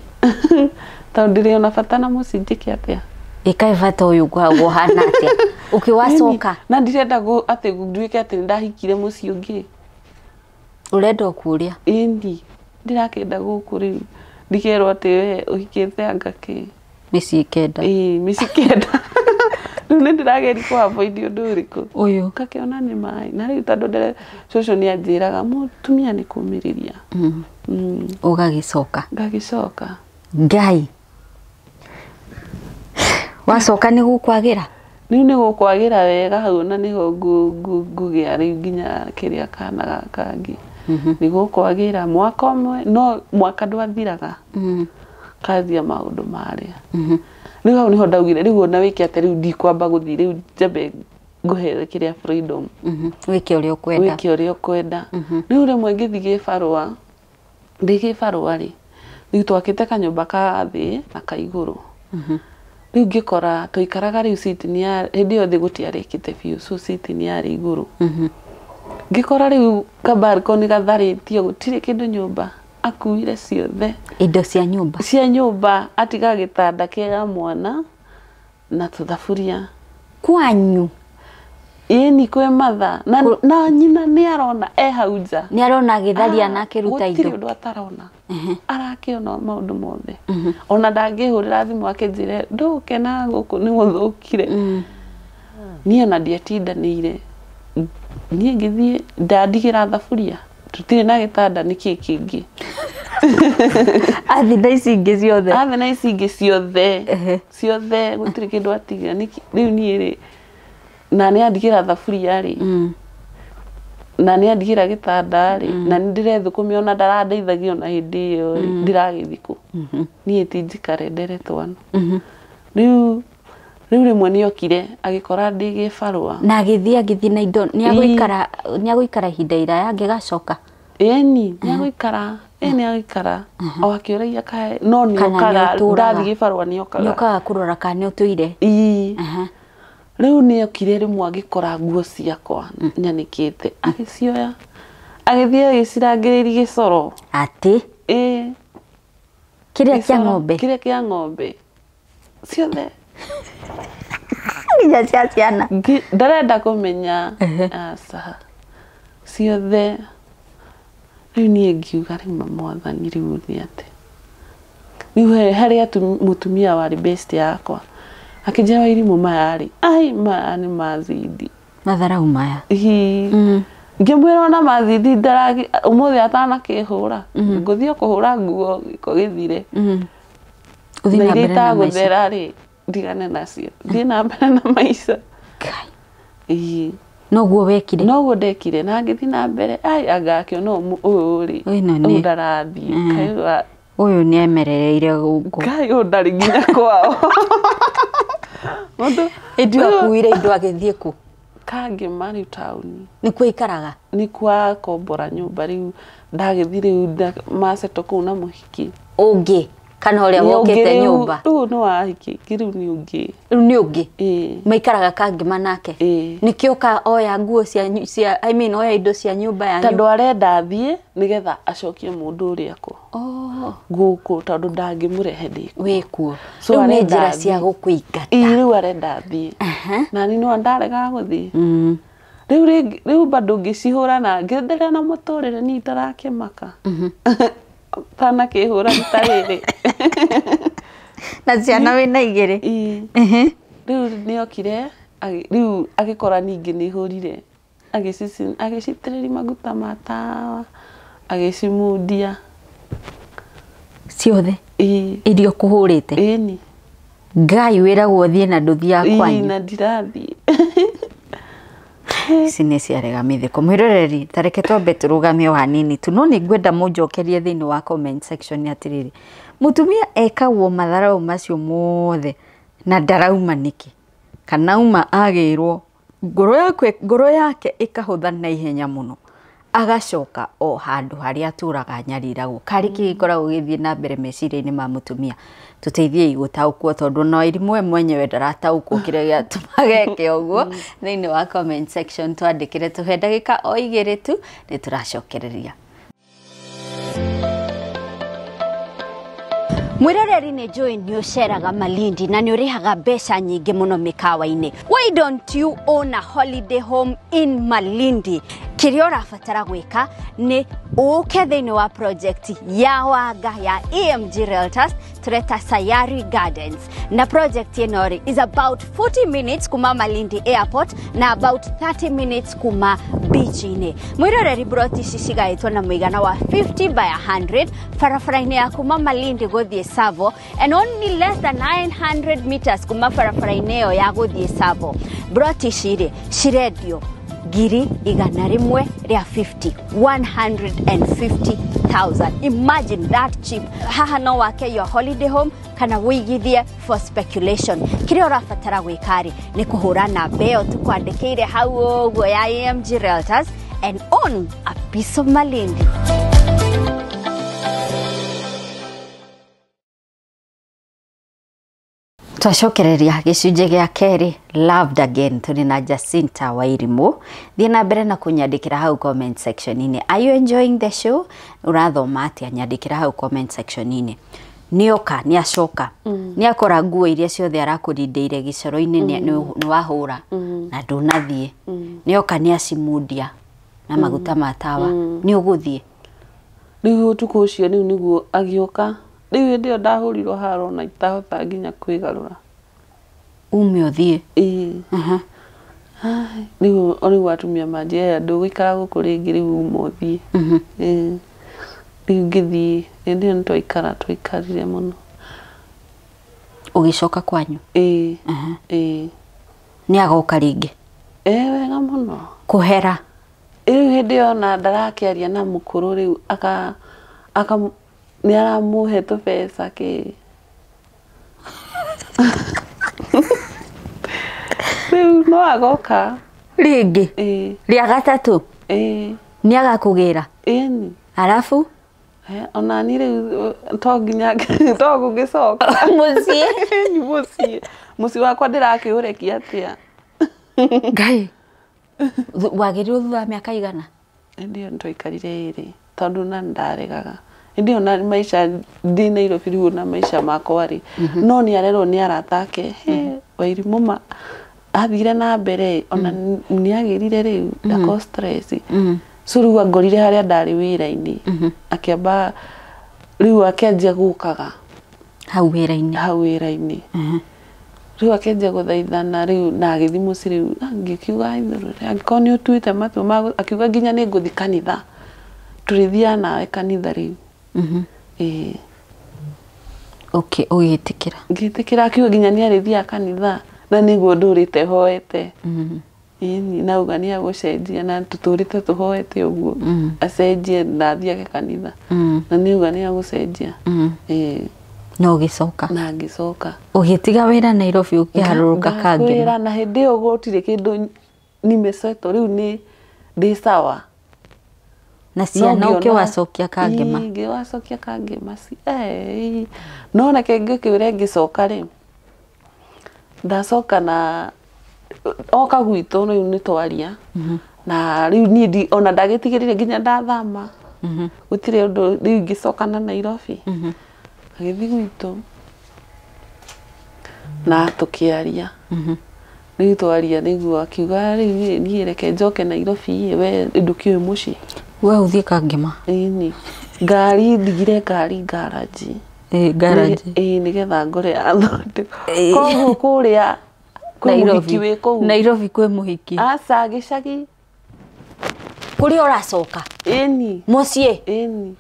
tondũ ndĩrĩ ona bata na mũciĩ njĩke atĩa? Ĩkaĩ bata ũyũ ũkoragwo ũhana atĩa? Ũkĩwacoka? Na ndirenda atĩ nduĩke atĩ nĩndahikire mũciĩ ũngĩ. Ũrenda o kũrĩa? Ĩni. Ndirakĩenda gũkũ rĩu. Ndikerwo atĩ we ũhikĩte anga kĩ. Mĩciĩ kenda. Ĩĩ, mĩciĩ kenda. Rĩu nĩ ndĩrageria kũ avoid ũndũ ũrĩkũ. Ũyũ. Ngakĩona nĩ maĩ. Na rĩu tondũ cũcũ nĩ anjĩraga mũtumia nĩ kũmĩrĩria. Ũgagĩcoka? Ngagĩcoka. Ngai. Wacoka nĩ gũkwagĩra? Rĩu nĩ gũkwagĩra wega hau na nĩho ngũgĩa rĩu nginya kĩrĩa kana gaka kangĩ. Nĩ gũkwagĩra mwaka ũmwe no mwaka ndwathiraga. Kanjia maũndũ marĩa. Rĩu hau nĩho ndaugire rĩu ona wĩke atĩa rĩu ndikwamba gũthiĩ rĩu njambe ngũhe kĩrĩa freedom. Wĩke ũrĩa ũkwenda. Wĩke ũrĩa ũkwenda. Rĩu rĩmwe ngĩthiĩ gĩbarũa, ndĩ gĩbarũa rĩ, rĩu twakĩte kanyũmba ka thĩ na ka igũrũ. Rĩu ngĩkora twaikaraga rĩu sitting ya hĩndĩ ĩyo thĩ gũtiarĩkĩte biũ so sitting yarĩ igũrũ. Ngĩkora rĩu ka balcony gatharĩtio gũtirĩ kĩndũ nyũmba akuire ciothe. Indo cia nyũmba? Cia nyũmba atiga gĩtanda kĩa mwana na tũthaburia. Kwanyu? Ĩni kwĩ matha na nyina nĩ arona e hau nja. Nĩ arona agĩtharia na akĩruta indo. Gũtirĩ ũndũ atarona. Arakĩona maũndũ mothe. Ona ndangĩhũrĩra thimũ akĩnjĩre ndũgũkena gũkũ nĩ gũthũkire. Niĩ ona ndiatindanĩire. Niĩ ngĩthiĩ ndandigĩra thaburia. Tũtirĩ na gĩtanda nĩkĩ kĩngĩ. Athi na ici ingĩ ciothe. Athi na ici ingĩ ciothe. Ciothe gũtirĩ kĩndũ atiga. Rĩu niĩ rĩ na nĩ andigĩra thaburia rĩ. Na nĩ andigĩra gĩtanda rĩ. Na nĩ ndĩrethũkũmia ona ndarandeithagia ona hĩndĩ ĩyo rĩ. Ndĩragĩthiĩ kũ. Niĩ ti njikare ndere twana. Rĩu rĩmwe nĩ okire agĩkora ndĩ gĩbarũa. Na agĩthiĩ na indo nĩ agũikara ihinda iraya angĩgacoka. Ĩni nĩ agũikara. Nĩ agũikara. O akĩũragia kae no nĩ okaga ndathiĩ gĩbarũa nĩ okaga. Nĩ okaga kũrora kana nĩ ũtũire. Ĩĩ. Rĩu nĩ okire rĩmwe agĩkora nguo ciakwa nyanĩkĩte agĩcioya agĩthiĩ agĩcirangĩrĩria gĩcoro. Atĩ? Ĩĩ. Kĩrĩa kĩa ng'ombe? Kĩrĩa kĩa ng'ombe. Ciothe. Nginya cia ciana. Ndarenda kũmenya. Aca. Ciothe. Rĩu niĩ ngiuga rĩu mwathani rĩu nĩ atĩ. Rĩu harĩ mũtumia warĩ best yakwa. Akĩnjĩra Wairimũ maya rĩ. Ai maya nĩ mazidi. Matharau maya. Ĩĩ. Ngĩmwĩra ona mazidi ndaragi ũmũthĩ atanakĩhũra. Ngũthiĩ kũhũra nguo gĩko gĩthire. Ũthiĩ na mbere na maica. Gũthera rĩ ndigane nacio. Thiĩ na mbere na maica. Ngai. Ĩĩ. Noguo wekire? Noguo ndekire na ngĩthiĩ na mbere. Ai anga akĩona ũyũ rĩ. Ũyũ ndarathiĩ. Ũyũ nĩ emerereire gũkũ. Ngai ũyũ ndarĩ nginya kwao. Ĩndĩ akuire indo agĩthiĩ kũ? Kangĩma rĩu taũni. Nĩkuo aikaraga? Nĩkuo akombora nyũmba rĩu ndagĩthiĩ rĩu maceto kũu na mũhiki. Ũngĩ? Kana ũrĩa wokĩte nyũmba? Rĩu nĩ wahiki, rĩu nĩ ũngĩ. Rĩu nĩ ũngĩ? Ĩĩ. Maikaraga Kangĩma nake? Ĩĩ. Nĩkĩo ka oya nguo cia I mean oya indo cia nyũmba yanyu? Tondũ arenda athiĩ nĩgetha acokie mũndũ ũrĩa kũ. Gũkũ tondũ ndangĩmũrehe ndĩ kuo. Wĩ kuo. Rĩu nĩ njĩra cia gũkũingata. Ĩĩ rĩu arenda athiĩ. Na niĩ no ndaregaga gũthiĩ. Rĩu rĩngĩ rĩu bado ngĩcihũra na ngĩenderea na mũtũrĩre niĩ itarakĩmaka. Tanakĩhũra rita rĩrĩ. Na ciana wĩna igĩrĩ. Ĩĩ. Rĩu nĩ okire rĩu agĩkora ningĩ nĩ hũrire. Agĩcitĩrĩria maguta ma tawa agĩcimundia. Ciothe? Ĩĩ. Iria ũkũhũrĩte? Ĩni. Ngai wĩragwo ũthiĩ na ndũthiaga kwanyu. Ĩĩ na ndirathiĩ. Ici nĩ ciarega mĩtheko. Mwĩroreri ta reke twambe tũrũgame o hanini tu no nĩ ngwenda mũnjokerie thĩinĩ wa comment section atĩrĩrĩ. Mũtumia ekagwo matharau macio mothe na ndarauma nĩkĩ? Kana auma agĩrwo ngoro yake ĩkahũtha na ihenya mũno. Agacoka o handũ harĩa atũraga nyariragwo. Karĩ kĩ gĩkoragwo gĩgĩthiĩ na mbere meciria-inĩ ma mũtumia? Tũteithiei gũtaũkwo tondũ na Wairimũ we mwenyewe ndarataũkwo kĩrĩa gĩatũmaga eke ũguo. Thĩinĩ wa comment section twandĩkĩre tũhe ndagĩka o igĩrĩ tu nĩ tũracokereria. Mwĩroreri nĩ njũĩ nĩ ũceraga Malindi na nĩ ũrĩhaga mbeca nyingĩ mũno mĩkawa-inĩ. Why don't you own a holiday home in Malindi? Kĩrĩa ũrabatara gwĩka nĩ ũke thĩinĩ wa project ya Wanga ya EMG Realtors tũreta Sayari Gardens. Na project ĩno rĩ is about 40 minutes kuma Malindi Airport na about 30 minutes kuma beach-inĩ. Mwĩroreri broti ici cigaĩtwo na mũigana wa 50 by 100 barabara-inĩ ya kuma Malindi gũthiĩ Tsavo and only less than 900 meters kuma barabara-inĩ ĩyo ya gũthiĩ Tsavo. Broti ici rĩ cirendio 150,000 150,000. Imagine that cheap. Haha no wake your holiday home kana wĩigithie for speculation. Kĩrĩa ũrabatara gwĩka rĩ nĩ kũhũra namba ĩyo tũkwandĩkĩire hau ũguo ya AMG Realtors and own a piece of Malindi. Twacokereria gĩcunjĩ gĩa kerĩ Loved Again tũrĩ na Jacinta Wairimu. Thiĩ na mbere na kũnyandĩkĩra hau comment section-inĩ. Are you enjoying the show? Ũrathoma atĩa? Nyandĩkĩra hau comment section-inĩ. Nĩoka nĩacoka nĩakora nguo iria ciothe arakũrindĩire gĩcoro-inĩ nĩ wahũra na ndũnathiĩ. Nĩoka nĩacimundia na maguta ma tawa nĩ ũgũthiĩ. Rĩu ũtukũ ũcio rĩu nĩguo agĩũka. Rĩu hĩndĩ ĩyo ndahũrirwo haro na itahota nginya kwĩgarũra. Ume ũthiĩ. Ĩĩ. Rĩu rĩu atumia manjĩra ndũgũikara gũkũ rĩngĩ rĩu uma ũthiĩ. Ĩĩ. Rĩu ngĩthiĩ hĩndĩ ĩyo nĩtwaikara twaikarire mũno. Ũgĩcoka kwanyu? Ĩĩ. Ĩĩ. Nĩagoka rĩngĩ? Ĩĩ wega mũno. Kũhera? Rĩu hĩndĩ ĩyo ona ndarakĩaria na mũkũrũ rĩu aka aka nĩ aramũhe tũbeca kĩ. Rĩu no agoka. Rĩngĩ? Ĩĩ. Rĩa gatatũ? Ĩĩ. Nĩ agakũgĩra? Ĩni. Arabu? Ona niĩ rĩu to nginya to gũgĩcoka. Mũciĩ? Nĩ mũciĩ. Mũciĩ wakwa ndĩrakĩũrekia atĩa? Ngai. Wagĩrĩirwo thutha wa mĩaka igana? Hĩndĩ ĩyo nĩtwaikarire ĩrĩ tondũ na nĩndaregaga. Hĩndĩ ĩyo na maica ndĩ Nairobi rĩu na maica makwa rĩ no nĩ arerwo nĩ arata ake Wairimũ ma athire na mbere ona nĩ agĩrire rĩu ndako stress. So rĩu angorire harĩa ndarĩ wĩra-inĩ akĩamba rĩu akĩanjia gũkaga hau wĩra-inĩ. Hau wĩra-inĩ. Rĩu akĩanjia gũthaithana rĩu na agĩthiĩ mũciĩ rĩu ngĩkiuga ithũrũ angĩkorwo nĩ ũtuĩte matua ma akiuga nginya nĩ ngũthiĩ kanitha tũrĩthiaga nawe kanitha rĩu. Ĩĩ. Okay, ũgĩtĩkĩra? Ngĩtĩkĩra akiuga nginya nĩ arĩthiaga kanitha na nĩguo ndũrĩte hoete. Ĩni nauga nĩ agũcenjia na tũtũrĩte tũhoete ũguo acenjie na athiage kanitha na nĩuga nĩ agũcenjia. Ĩĩ. Na ũgĩcoka? Na ngĩcoka. Ũgĩtiga wĩra Nairobi ũkĩharũrũka Kangema? Wĩra na hĩndĩ ĩyo gũtirĩ kĩndũ nimesettle rĩu nĩ ndĩ sawa. Na ciana ũkĩwacokia Kangema? Ngĩwacokia Kangema. No reke ngĩkwĩre ngĩcoka rĩ ndacoka na oka gwitũ rĩu nĩ twaria na rĩu niĩ ona ndagĩtigĩrire nginya ndathama gũtirĩ ũndũ rĩu ngĩcoka na Nairobi. Agĩthiĩ gwitũ na tũkĩaria. Rĩu twaria nĩguo akiuga rĩu niĩ reke njoke Nairobi we ndũkĩũĩ mũciĩ. We ũthiĩ Kangema? Ĩni. Ngari ndigire ngari garage. Ĩĩ garage. Ĩĩ nĩgetha ngore athondekwo. Koguo kũrĩa kwĩ mũhiki wĩ kũu. Nairobi kwĩ mũhiki. Aca gĩcagi. Kũrĩa ũracoka? Ĩni. Mũciĩ? Ĩni.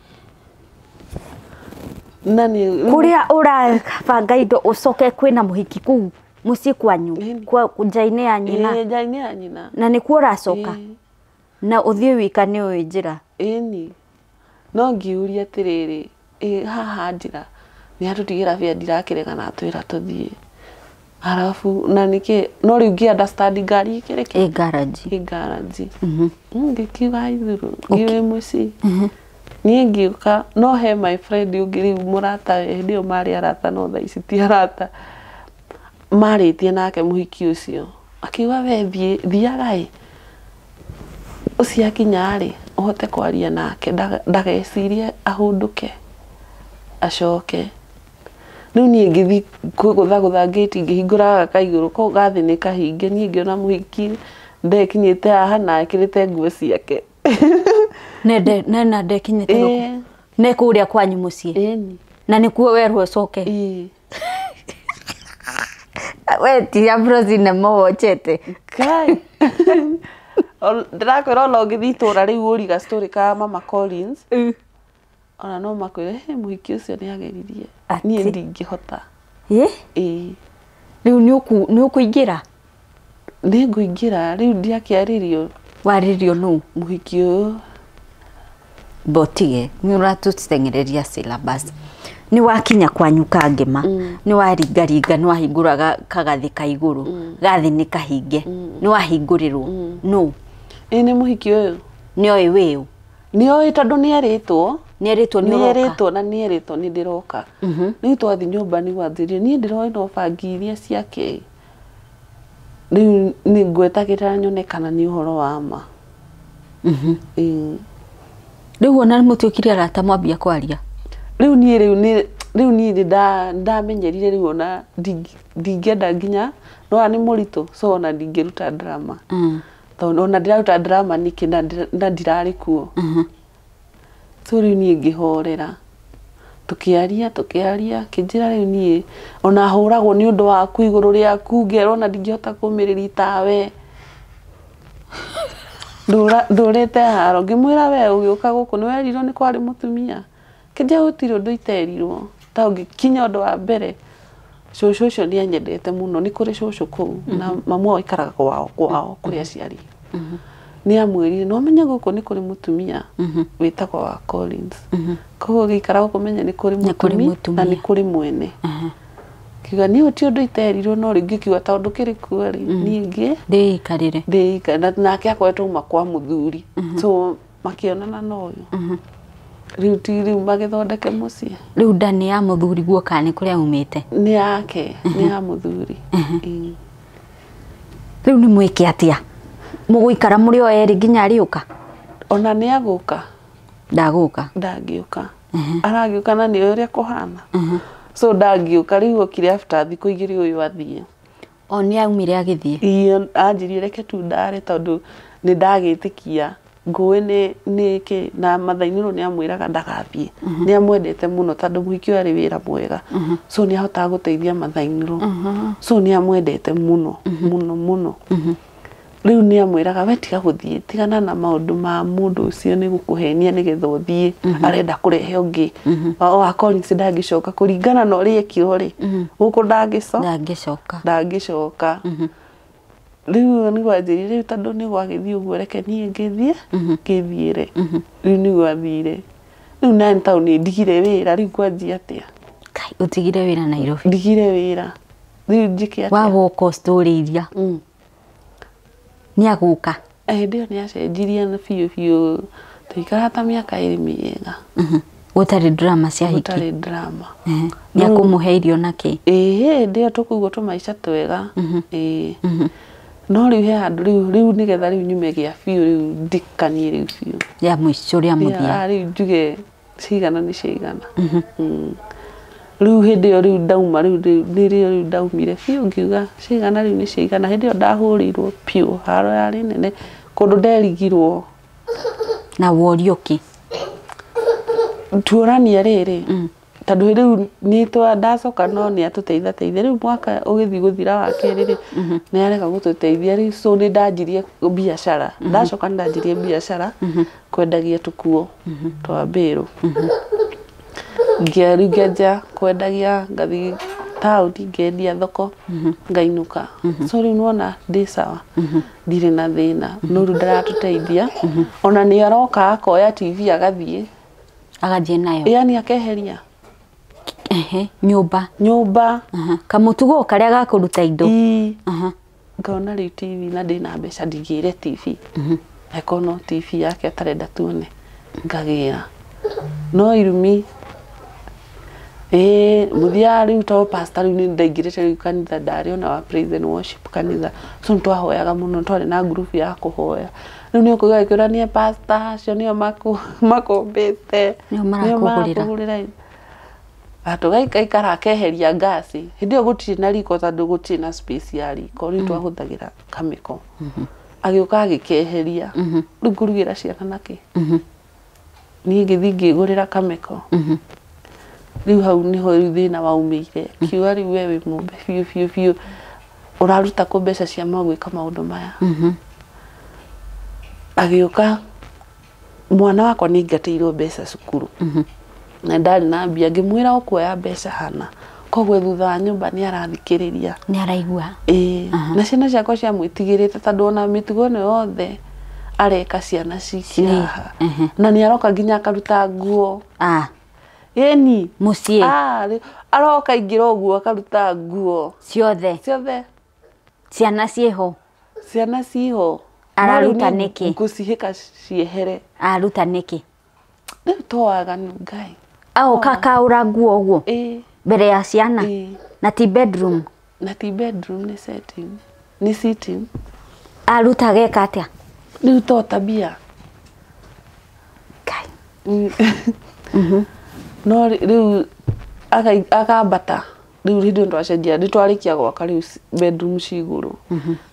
Na nĩ kũrĩa ũrabanga indo ũcoke kwĩna mũhiki kũu mũciĩ kwanyu kwa nja-inĩ ya nyina. Ĩĩ nja-inĩ ya nyina. Na nĩkuo ũracoka? Na ũthiĩ wika nĩ ũĩ njĩra? Ĩni. No ngĩũria atĩrĩrĩ ĩ haha njĩra nĩ atũtigĩra bia ndirakĩrega na atwĩra tũthiĩ. Arabu na nĩkĩ no rĩu ngĩ understand ngari ĩkĩrĩ kĩ? Ĩ garage. Ĩ garage. Ngĩkiuga ithurũ ngĩũĩ mũciĩ. Niĩ ngĩũka no he my friend ũngĩ rĩu mũrata hĩndĩ ĩyo marĩ arata no thaa ici ti arata. Marĩtie nake mũhiki ũcio akiuga we thiĩ thiaga ĩ ũcio akinya rĩ ũhote kwaria nake ndagecirie ahũndũke acoke. Rĩu niĩ ngĩthiĩ gũthagũtha ngĩti ngĩhingũra gaka igũrũ kau gathĩ nĩ kahinge niĩ ngĩona mũhiki ndekinyĩte haha na ekĩrĩte nguo ciake. Nena ndekinyĩte gũkũ? Ne kũrĩa kwanyu mũciĩ? Ĩni. Na nĩkuo werwo ũcoke? Ĩĩ. We ti Ambrose mawonjete. Ngai. Ndĩrakwĩra ona ũngĩthiĩ itũra rĩu ũriga story ka Mama Collins. Ona no makwĩre he mũhiki ũcio nĩ ageririe. Niĩ ndingĩhota. Ĩ? Ĩĩ. Rĩu nĩ ũkũingĩra? Nĩ ngũingĩra rĩu ndiakĩarĩrio. Warĩrio nũ? Mũhiki ũyũ. Botige nĩ ũratũteng'ereria syllabus. Nĩ wakinya kwanyu Kangema nĩ waringaringa nĩ wahingũra kagathĩ ka igũrũ gathĩ nĩ kahinge nĩ wahingũrĩrwo nũ? Ĩ nĩ mũhiki ũyũ. Nĩ oĩ wĩũ? Nĩ oĩ tondũ nĩ erĩtwo. Nĩ erĩtwo nĩ ũroka? Nĩ erĩtwo na nĩ erĩtwo nĩ ndĩroka. Rĩu twathiĩ nyũmba nĩ gwanjĩrire niĩ ndĩroĩ no bangi iria ciake. Rĩu nĩ ngwetagĩrĩra nyone kana nĩ ũhoro wa ma. Ĩĩ. Rĩu ona mũtuĩkire arata mwambia kwaria? Rĩu niĩ rĩu nĩ Rĩu niĩ nĩ ndamenyerire rĩu ona ndingĩenda nginya no nĩ mũritũ so ona ndingĩruta drama. Tondũ ona ndĩraruta drama nĩkĩ na ndirarĩ kuo. So rĩu niĩ ngĩhorera. Tukiaria kĩnjĩra rĩu niĩ ona hũragwo nĩ ũndũ waku igũrũ rĩaku ngerwo ona ndingĩhota kũmĩrĩria tawe. Ndũrĩte haro ngĩmwĩra we ũgĩũka gũkũ nĩ werirwo nĩ kwarĩ mũtumia. Kĩnjĩra gũtirĩ ũndũ iterirwo. Ta ũngĩkinya ũndũ wa mbere cũcũ ũcio nĩ anyendete mũno nĩ kũrĩ cũcũ kũu na mamu wao aikaraga kwao kũrĩ aciari. Nĩ amwĩrire no menye gũkũ nĩ kũrĩ mũtumia wĩtagwo wa Collins. Koguo gĩikara gũkũ menye nĩ kũrĩ mũtumia na nĩ kũrĩ mwene. Kiuga niĩ ti ũndũ iterirwo no rĩngĩ kiuga tondũ kĩrĩ kuo rĩ niĩ ngĩ ndĩikarĩre ndĩikarĩre nake akoretwo uma kwa mũthuri so makĩonana na ũyũ. Rĩu ti rĩu magĩthondeke mũciĩ. Rĩu nda nĩ ya mũthuri guo kana nĩ kũrĩa umĩte? Nĩ yake, nĩ ya mũthuri. Rĩu nĩ mwĩke atĩa? Mũgũikara mũrĩ o erĩ nginya arĩũka? Ona nĩ agũka. Ndagũka? Ndangĩũka. Aragĩũka na nĩ ũrĩa kũhana. So ndangĩũka rĩu okire after thikũ igĩrĩ ũyũ athiĩ. O nĩ aumire agĩthiĩ? Ĩĩ anjĩrire reke tu ndare tondũ nĩ ndagĩtĩkia ngũĩ nĩ kĩ na mathainĩrwo nĩ amwĩraga ndagathiĩ. Nĩ amwendete mũno tondũ mũhiki ũyũ arĩ wĩra mwega. So nĩ ahotaga gũteithia mathainĩrwo. So nĩ amwendete mũno mũno mũno. Rĩu nĩ amwĩraga we tiga gũthiĩ tigana na maũndũ ma mũndũ ũcio nĩ gũkũhenia nĩgetha ũthiĩ arenda kũrehe ũngĩ. Wa Collins ndangĩcoka kũringana na ũrĩa ekirwo rĩ gũkũ ndangĩcoka. Ndangĩcoka. Rĩu nĩguo anjĩrire rĩu tondũ nĩ gwagĩthiĩ ũguo reke niĩ ngĩthiĩ ngĩthiĩre. Rĩu nĩguo athire. Rĩu na nĩ taũni ndigire wĩra rĩu kwanjia atĩa? Kai ũtigire wĩra Nairobi? Ndigire wĩra. Rĩu njĩke atĩa? Wa woka story iria. Nĩ agũka? Hĩndĩ ĩyo nĩ acenjirie na biũ biũ tũikara ta mĩaka ĩrĩ mĩega. Gũtarĩ drama cia hiki? Gũtarĩ drama. Nĩ akũmũhe irio na kĩ? Ĩĩ hĩndĩ ĩyo tũkũigua tũmaica twega. Ĩĩ. No rĩu he handũ rĩu nĩgetha rĩu nyume gĩa biũ rĩu ndikanie rĩu biũ. Ya mũico rĩa mũthia. Rĩu njuge cigana nĩ cigana. Rĩu hĩndĩ ĩyo rĩu ndauma rĩu nĩrĩo rĩu ndaumire biũ ngiuga cigana rĩu nĩ cigana. Hĩndĩ ĩyo ndahũrĩirwo biũ haro yarĩ nene kũndũ nderigirwo. Na worio kĩ? Tuorania rĩrĩ tondũ rĩu nĩ ndacoka no nĩ atũteithateithia rĩu mwaka ũgĩthiĩ gũthira wa kerĩ rĩ nĩ arega gũtũteithia rĩu so nĩ ndanjirie biacara. Ndacoka nĩ ndanjirie biacara kwendagia tũkuo twa mbĩrũ. Rĩu ngĩanjia kwendagia ngathiĩ taũni ngendia thoko ngainũka. So rĩu nĩwona ndĩ sawa ndirĩ na thĩna no rĩu ndaratũteithia. Ona nĩ aroka akoya TV agathiĩ. Agathiĩ nayo? Yani akeheria. Nyũmba. Nyũmba. Kamũtugo karĩa ga kũruta indo. Ngona rĩu TV na ndĩna mbeca ndingĩre TV. Angĩkorwo no TV yake atarenda tuone ngagĩra. No irumi mũthia rĩu to pastor rĩu nĩ ndaingĩrĩte rĩu kanitha ndarĩ ona wa praise and worship kanitha. So nĩ twahoyaga mũno twarĩ na group ya kũhoya. Rĩu nĩ ũkũigua agĩkwĩra nĩ pastor acio nĩo makũmbĩte. Nĩo marakũgũrĩra. Atũgaikaikara akeheria ngasi. Hĩndĩ ĩyo gũtirĩ na riko tondũ gũtirĩ na space ya riko. Rĩu twahũthagĩra kamĩko. Agĩũka agĩkeheria. Rĩu ngũrugĩra ciana nakĩ? Niĩ ngĩthiĩ ngĩgũrĩra kamĩko. Rĩu hau nĩho rĩu thĩna waumĩire. Kiuga rĩu we wĩ mũmbe biũ biũ biũ. Ũraruta kũ mbeca cia ma gwĩka maũndũ maya? Agĩũka mwana wakwa nĩ aingatĩirwo mbeca cukuru. Na ndarĩ na mbia ngĩmwĩra ũkuoya mbeca hana. Koguo thutha wa nyũmba nĩ arathikĩrĩria. Nĩ araigua. Ĩĩ. Na ciana ciakwa ciamwĩtigĩrĩte tondũ ona mĩtugo ĩno yothe areka ciana cikihaha. Na nĩ aroka nginya akaruta nguo. Ĩni. Mũciĩ. Aroka aingĩra ũguo akaruta nguo. Ciothe. Ciothe. Ciana ciĩho. Ciana ciĩho. Araruta nĩkĩ? Ngũcihĩka ciehere. Araruta nĩkĩ? Rĩu to waganu Ngai. Aoka akaũra nguo ũguo? Ĩĩ. Mbere ya ciana? Ĩĩ. Na ti bedroom? Na ti bedroom nĩ setting. Nĩ sitting. Aruta ageka atĩa? Rĩu to tabia. Ngai. No rĩu Akambata rĩu hĩndĩ ĩyo twacenjia nĩ twarĩkia gwaka rĩu bedroom ci igũrũ.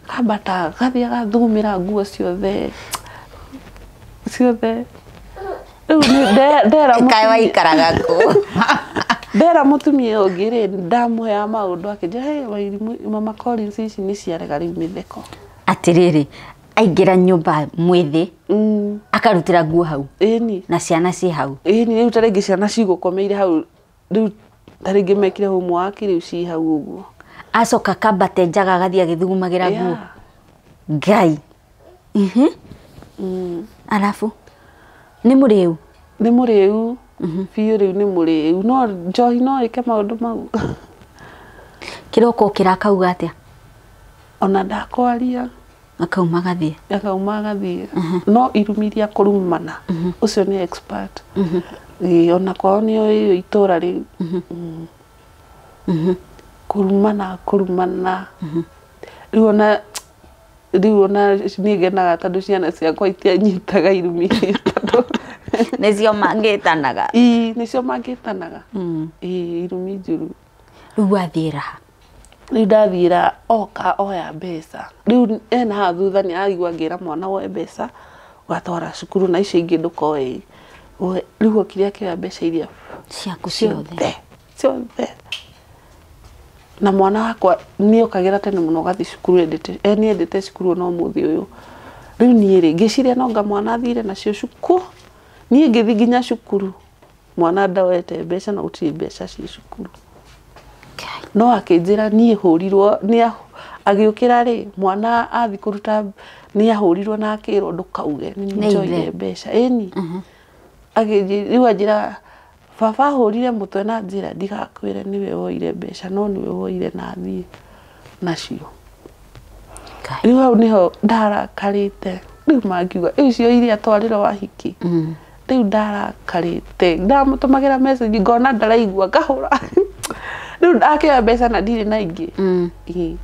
Akambata agathiĩ agathugumĩra nguo ciothe ciothe. Rĩu ndera Kaĩ waikaraga kũ? Ndera mũtumia ũngĩ rĩ, ndamũheaga maũndũ akĩnjĩra, "Hey, Wairimu, Mama Collins ici nĩ ciarega rĩu mĩtheko." Atĩrĩrĩ, aingĩra nyũmba mwĩthĩ akarutĩra nguo hau. Ĩni. Na ciana ci hau. Ĩni, rĩu ta rĩngĩ ciana cigũkomeire hau, rĩu ta rĩngĩ mekire homework rĩu ci hau ũguo. Acoka akambate njaga agathiĩ agĩthugumagĩra nguo. Ngai. Arabu nĩ mũrĩu? Nĩ mũrĩu biũ, rĩu nĩ mũrĩu, no njohi no ĩke maũndũ mau. Kĩroko ũkĩra akauga atĩa? Ona ndakwaria. Akauma agathiĩ. Akauma agathiĩ. No irumi iria kũrumana, ũcio nĩ expert. Ĩĩ, ona kwao nĩ oĩ itũra rĩu. Kũrumana kũrumana. Rĩu ona niĩ ngenaga tondũ ciana ciakwa itianyitaga irumi tondũ nĩcio mangĩtanaga. Ĩĩ, nĩcio mangĩtanaga. Ĩĩ, irumi njũru. Rĩu wathiĩ raha? Rĩu ndathiĩ raha, oka oya mbeca. Rĩu ena haha thutha nĩ araigua ngĩra mwana woe mbeca ũgatwara cukuru na icio ingĩ ndũkoe. Rĩu okire akĩoya mbeca iria ciaku ciothe. Ciothe. Na mwana wakwa nĩ okagĩra tene mũno agathiĩ cukuru, endete nĩ endete cukuru ona ũmũthĩ ũyũ. Rĩu niĩ rĩ, ngĩciria no anga mwana athire nacio cukuru. Niĩ ngĩthiĩ nginya cukuru, mwana ndoete mbeca na gũtirĩ mbeca ciĩ cukuru. No akĩnjĩra niĩ hũrirwo, nĩ agĩũkĩra rĩ, mwana athiĩ kũruta nĩ ahũrirwo na akĩrwo ndũkauge nĩ njoire mbeca. Ĩni. Rĩu anjĩra baba ahũrire mũtwe na njĩra ndigakwĩre nĩwe woire mbeca, no nĩwe woire na athiĩ nacio. Rĩu hau nĩho ndarakarĩte. Rĩu mangiuga icio iria twarĩrwo wahiki. Rĩu ndarakarĩte, ndamũtũmagĩra message ngona ndaraigua ngahũra. Rĩu akĩoya mbeca na ndirĩ na ingĩ.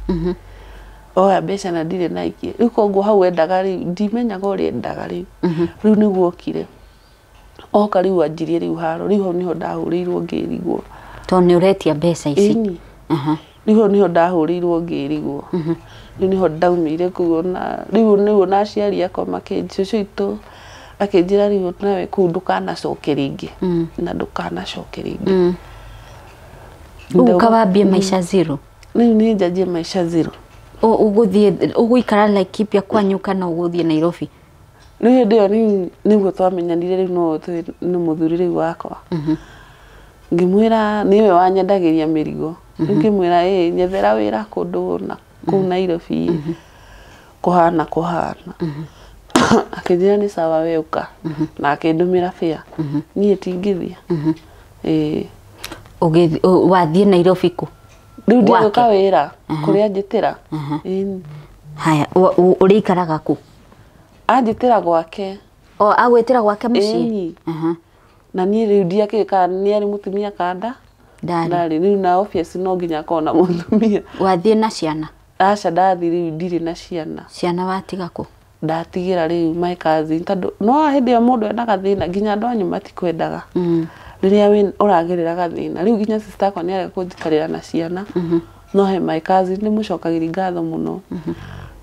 Oya mbeca na ndirĩ na ingĩ. Rĩu koguo hau endaga rĩu ndimenyaga ũrĩa endaga rĩu. Rĩu nĩguo okire. Oka rĩu anjirie rĩu haro, rĩu hau nĩho ndahũrĩirwo ngĩrigwo. Tondũ nĩ ũretia mbeca ici. Ĩni. Rĩu hau nĩho ndahũrĩirwo ngĩrigwo. Rĩu nĩho ndaumire kũu ona rĩu nĩguo na aciari akwa cũcũ witũ akĩnjĩra rĩu nawe kũu ndũkanacoke rĩngĩ. Na ndũkanacoke rĩngĩ. Rĩu ũkawambie maica zero. Rĩu niĩ njanjie maica zero. Ũgũthiĩ ũgũikara Laikipia kwanyu kana ũgũthiĩ Nairobi? Rĩu hĩndĩ ĩyo nĩguo twamenyanire rĩu no nĩ mũthuri rĩu wakwa. Ngĩmwĩra nĩwe wanyendagĩria mĩrigo. Rĩu ngĩmwĩra ĩ nyethera wĩra kũndũ na kũu Nairobi kũhana kũhana. Akĩnjĩra nĩ sawa we ũka. Na akĩndũmĩra fare. Niĩ tingĩthiĩ. Ĩĩ. Wathiĩ Nairobi kũ? Rĩu ndigũka wĩra kũrĩa anjĩtĩra. Ĩni. Haya, ũrĩikaraga kũ? Anjĩtĩra gwake. O agwĩtĩra gwake mũciĩ? Ĩni. Na niĩ rĩu ndiakĩũĩ kana nĩ arĩ mũtumia kana ndarĩ. Rĩu na obvious no nginya akorwo na mũtumia. Wathiĩ na ciana? Aca, ndathiĩ rĩu ndirĩ na ciana. Ciana watiga kũ? Ndatigĩra rĩu my cousin tondũ no hĩndĩ ĩyo mũndũ ena gathĩna nginya andũ anyu matikwendaga. Rĩrĩa ũragerera gathĩna. Rĩu nginya sister akwa nĩ arega kũnjikarĩra na ciana. No he my cousin nĩmũcokagĩria ngatho mũno.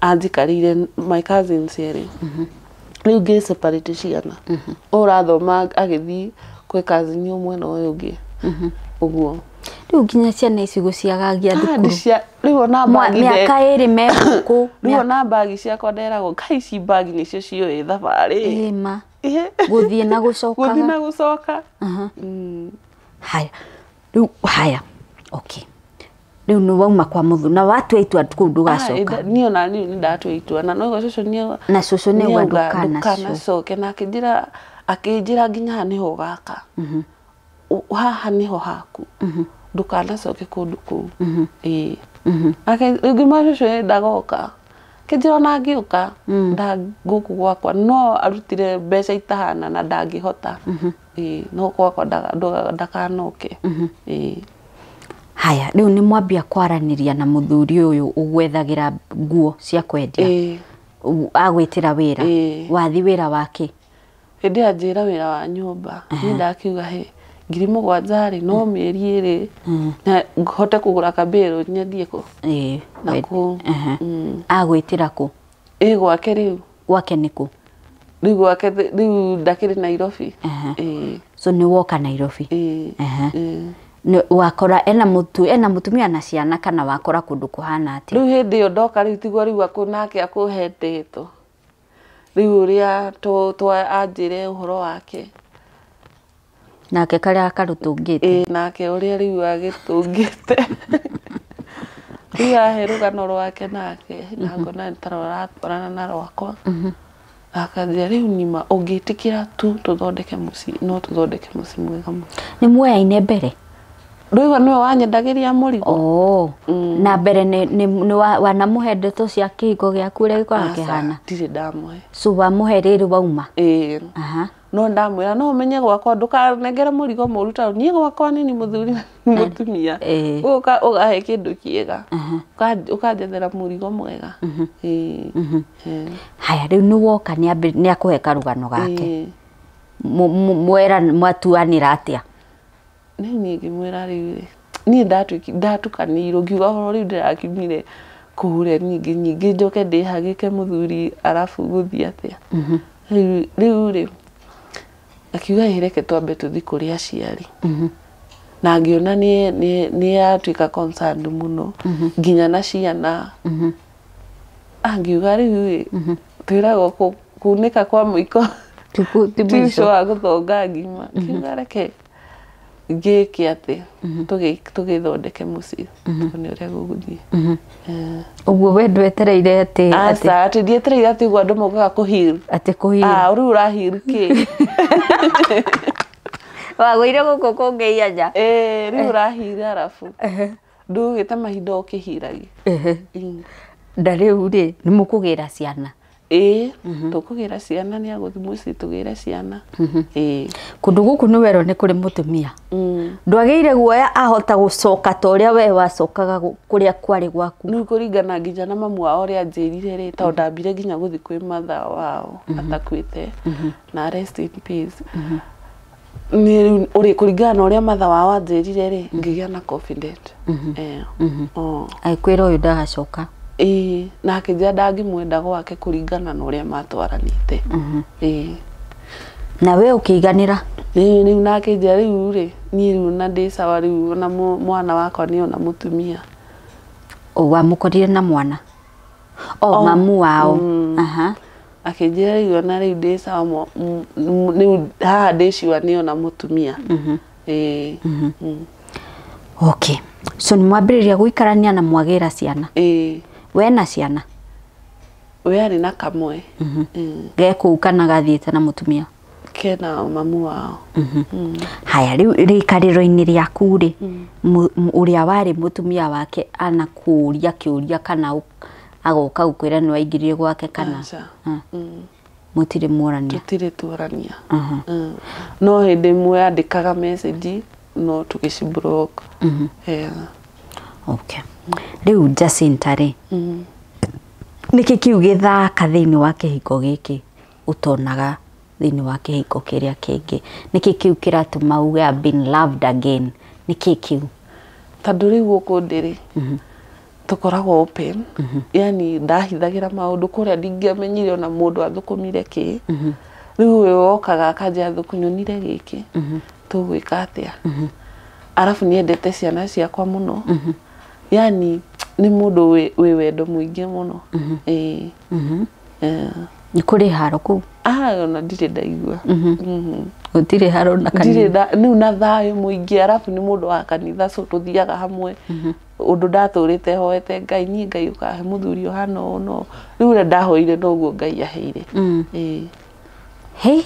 Anjikarĩire my cousins erĩ. Rĩu ngĩ separate ciana. Ũrathoma agĩthiĩ kwĩ cousin ũmwe na ũyũ ũngĩ. Ũguo. Rĩu nginya ciana ici gũciagagia thukuru. Rĩu ona bagi mĩaka ĩrĩ me gũkũ. Rĩu ona bagi ciakwa nderagwo kai ici bagi nĩcio ciũĩ thabarĩ. Ĩma. Gũthiĩ na gũcokaga. Gũthiĩ na gũcoka. Haya. Rĩu haya. Okay. Rĩu nĩ wauma kwa mũthuri na watua itua kũu ndũgacoka. Niĩ ona niĩ nĩ ndatua itua na no cũcũ nĩ na cũcũ nĩ auga ndũkanacoke na akĩnjĩra nginya haha nĩho ũgaka. Haha nĩho haku. Ndũkanacoke kũndũ kũu. Ĩĩ. Rĩu ngĩmwĩra cũcũ ndagoka. Akĩnjĩra ona angĩũka gũkũ gwakwa no arutire mbeca itahana na ndangĩhota. Ĩĩ, no gwakwa ndakanoke. Ĩĩ. Haya, rĩu nĩ mwambia kwaranĩria na mũthuri ũyũ ũgwethagĩra nguo cia kwendia. Agwĩtĩra wĩra. Wathi wĩra wake? Hĩndĩ ĩyo anjĩra wĩra wa nyũmba. Niĩ ndakiuga hĩ, 7,000 rĩ no mĩeri ĩrĩ na hote kũgũra kabĩrũ nyendie kũ na kũ agwĩtĩra kũ ĩ gwake rĩu gwake nĩ kũ rĩu gwake rĩu ndakĩrĩ Nairobi. So nĩ woka Nairobi. Wakora ena mutumia na ciana kana wakora kũndũ kũhana atĩa? Rĩu hĩndĩ ĩyo ndoka rĩu tiguo rĩu nake akũhendetwo rĩu ũrĩa anjĩre ũhoro wake nake karĩa akarũtũngĩte nake ũrĩa rĩu agĩtũngĩte rĩu ahe rũgano rwake nake na ngona ta rũratwarana na rwakwa akanjĩra rĩu nima ũngĩtĩkĩra tu tũthondeke mũciĩ no tũthondeke mũciĩ mwega mũno. Nĩ muoyaine mbere? Rĩu nĩwe wanyendagĩria mũrigo. Na mbere nĩ wanamũhe ndeto cia kĩhiko gĩaku ũrĩa gĩkoragwo kĩhana? Ndirĩ ndamũhe. So wamũhe rĩrĩ wauma? Ĩĩ. No ndamwĩra no ũmenye gwakwa ndũkanengere mũrigo mũru tondũ niĩ gwakwa nĩ mũthuri na mũtumia. Ũka ũgahe kĩndũ kĩega. Ũkanjethera mũrigo mwega. Haya rĩu nĩ woka nĩ akũhe karũgano gake. Mwera mwatuanĩra atĩa? Rĩu niĩ ngĩmwĩra rĩu rĩ niĩ ndatukanĩirwo ngiuga ũhoro rĩu ndĩrakiumire kũrĩa ningĩ njoke ndĩhagĩke mũthuri arabu gũthiĩ atĩa. Rĩu rĩ akiuga reke twambe tũthiĩ kũrĩ aciari. Na ngĩona nĩ yatuĩka concerned mũno nginya na ciana. Angiuga rĩu rĩ twĩragwo kunĩka kwa mũiko ti mũico wa gũthonga ngima. Ngiuga reke ngĩke atĩ tũgĩthondeke mũciĩ tuone ũrĩa gũgũthiĩ. Ũguo we ndwetereire atĩ aca atĩ ndietereire atĩ ũguo andũ maugaga kũheal. Atĩ kũheal. Rĩu ũraheal kĩ? Wagũire gũkũ kũngĩ ihenya. Rĩu ũraheal arabu ndũgĩte mahinda ũkĩhealagi. Na rĩu rĩ nĩ mũkũgĩra ciana? Ĩĩ tũkũgĩra ciana nĩ agũthiĩ mũciĩ tũgĩre ciana. Ĩĩ kũndũ gũkũ nĩ werwo nĩ kũrĩ mũtumia. Ndwagĩire guoya ahota gũcoka ta ũrĩa we wacokaga kũrĩa kwarĩ gwaku? Rĩu kũringana nginya na mamu wao ũrĩa anjĩrire rĩ tondũ ndambire nginya gũthiĩ kwĩ mother wao atakuĩte na rest in peace. Nĩ rĩu kũringana na ũrĩa mother wao anjĩrire rĩ ngĩgĩa na confident. Agĩkwĩra ũyũ ndagacoka? Ĩĩ na akĩnjĩra ndangĩmwenda gwake kũringana na ũrĩa matwaranĩte. Ĩĩ Na we ũkĩiganĩra? Rĩu na akĩnjĩra rĩu rĩ niĩ rĩu na ndĩ sawa rĩu ona mwana wakwa nĩ ona mũtumia. Wamũkorire na mwana? O mamu wao. Akĩnjĩra rĩu ona rĩu ndĩ sawa rĩu haha ndĩ sure nĩ ona mũtumia. Ĩĩ. Okay. So nĩ mwambĩrĩria gũikarania na mwagĩra ciana? Ĩĩ. We na ciana? We arĩ na kamwe. Ge kũu kana gathiĩte na mũtumia? Kena mamu wao. Haya rĩu rĩikarĩro-inĩ rĩaku rĩ ũrĩa warĩ mũtumia wake anakũũria kĩũria kana agoka gũkwĩra nĩ waingĩrire gwake kana? Mũtirĩ muorania? Tũtirĩ tuorania. No hĩndĩ ĩmwe andĩkaga message no tũgĩciblock. Okay. Rĩu Jacinta rĩ nĩkĩ kĩu gĩthaka thĩinĩ wa kĩhiko gĩkĩ ũtonaga thĩinĩ wa kĩhiko kĩrĩa kĩngĩ? Nĩkĩ kĩu kĩratũma uge I've been loved again? Nĩkĩ kĩu? Tondũ rĩu gũkũ ndĩrĩ tũkoragwo open. Yani ndahithagĩra maũndũ kũrĩa ndingĩamenyire ona mũndũ athũkũmire kĩ. Rĩu ũyũ wokaga akanjĩra thũkũnyonire gĩkĩ tũgwĩka atĩa. Arabu nĩendete ciana ciakwa mũno. Yani nĩ mũndũ wĩ wendo mũingĩ mũno. Ĩĩ. Nĩ kũrĩ haro kũu? Ona ndirĩ ndaigua. Gũtirĩ haro na kanitha? Rĩu na thayũ mũingĩ arabu nĩ mũndũ wa kanitha so tũthiaga hamwe. Ũndũ ndatũrĩte hoete Ngai niĩ Ngai ũkahe mũthuri ũhana ũũ no rĩu ũrĩa ndahoire noguo Ngai aheire. Ĩĩ. Hĩ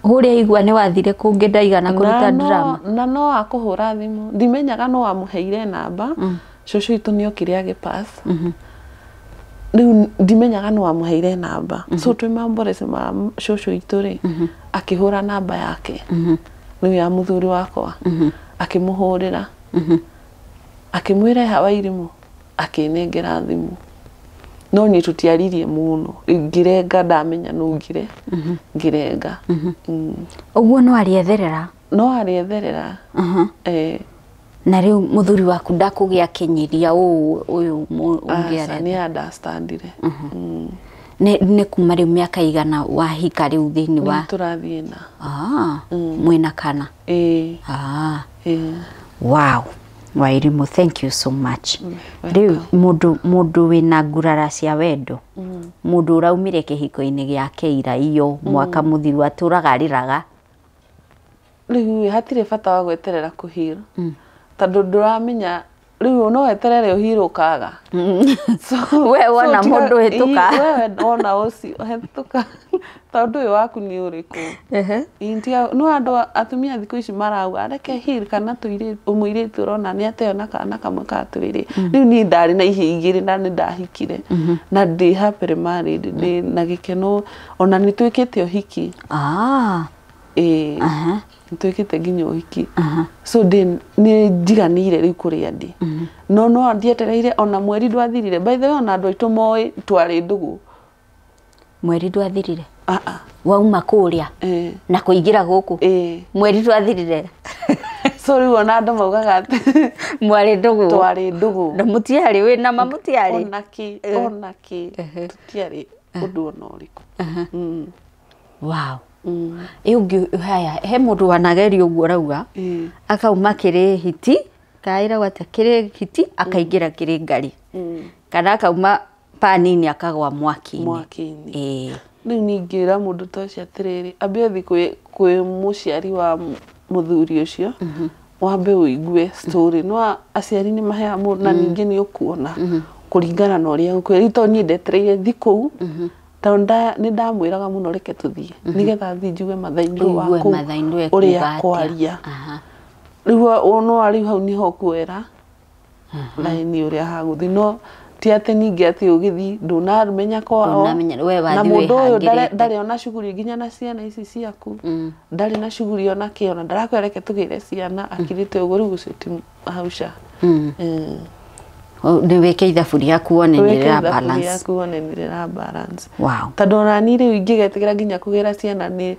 ũrĩa igua nĩ wathire kũngĩ ndaigana kũruta drama? Na no akũhũra thimũ ndimenyaga no amũheire namba. Cũcũ witũ nĩ okire agĩpass. Rĩu ndimenyaga no amũheire namba. So twĩ mamborece ma cũcũ witũ rĩ akĩhũra namba yake rĩu ya mũthuri wakwa akĩmũhũrĩra akĩmwĩra hawa irimũ akĩnengera thimũ. No niĩ tũtiaririe mũno, ngĩrenga ndamenya nũ ngire ngĩrenga. Ũguo no arĩetherera? No arĩetherera. Na rĩu mũthuri waku ndakũgĩa kĩnyiria ũũ ũyũ ũngĩ aca nĩ understandire. Nĩ kuma rĩu mĩaka igana wahika rĩu thĩinĩ wa tũrathiĩ na mwĩna kana? Ĩĩ. Wow, Wairimu, thank you so much. Rĩu mũndũ wĩna ngurara cia wendo, mũndũ ũraumire kĩhiko-inĩ gĩake ira iyo mwaka mũthiru atũraga arĩraga. Rĩu hatirĩ bata wa gweterera kũhira, tondũ ndũramenya rĩu no weterere ũhire ũkaga. We wona mũndũ hĩtũka. We wona ũcio hĩtũka, tondũ ũyũ waku nĩ ũrĩkũ? No andũ atumia thikũ ici marauga reke heal, kana mũirĩtu ũrona nĩ ateo na kana kamwe ka twĩrĩ. Rĩu niĩ ndarĩ na ihĩĩ igĩrĩ na nĩ ndahikire na ndĩ happily married, ndĩ na gĩkeno, ona nĩ twĩkĩte ũhiki. Ĩĩ, nĩtwĩkĩte nginya ũhiki. So nĩ njiganĩire rĩu kũrĩa ndĩ. No ndietereire ona mweri ndwathirire. By the way, ona andũ aitũ moĩ twarĩ ndũgũ. Mweri ndwathirire? Wauma kũrĩa na kũingĩra gũkũ? Mweri ndwathirire? So rĩu ona andũ maugaga atĩ mwarĩ ndũgũ. Twarĩ ndũgũ. Na mũtiarĩ wĩna ma mũtiarĩ? Ona kĩ tũtiarĩ ũndũ ona ũrĩkũ. Wow. Ĩ ũngĩ haya, he mũndũ wanageria ũguo ũrauga, akauma kĩrĩ hiti, kaĩragwo atĩa, kĩrĩ hiti akaingĩra kĩrĩ ngari, kana akauma panini akagwa mwaki-inĩ. Rĩu ningĩra mũndũ ta ũcio atĩrĩrĩ, ambe athiĩ kwĩ mũciari wa mũthuri ũcio, wambe ũigue story. No aciari nĩ maheaga mũndũ, na ningĩ nĩ ũkuona kũringana na ũrĩa gũkwĩra. Rĩu tondũ niĩ ndetereire thiĩ kũu, tondũ nĩ ndamwĩraga mũno reke tũthiĩ, nĩgetha thiĩ njigue mathainĩ waku ũrĩa kwaria. Rĩu no rĩu hau nĩho ũkuoera laini ũrĩa hagũthiĩ. No ti atĩ ningĩ atĩ ũgĩthiĩ ndũnamenya kwao, na mũndũ ũyũ ndarĩ ona shughuli nginya na ciana ici ciaku, ndarĩ na shughuli ona kĩ, ona ndarakwĩra reke tũgĩre ciana, akirĩte ũguo. Rĩu ũcio ti hauca. Nĩ wĩke ithabu rĩaku wone nĩ rĩra balance. Yaku wone nĩ rĩra balance. Wow. Tondũ ona niĩ rĩu ingĩgetĩkĩra nginya kũgĩra ciana nĩ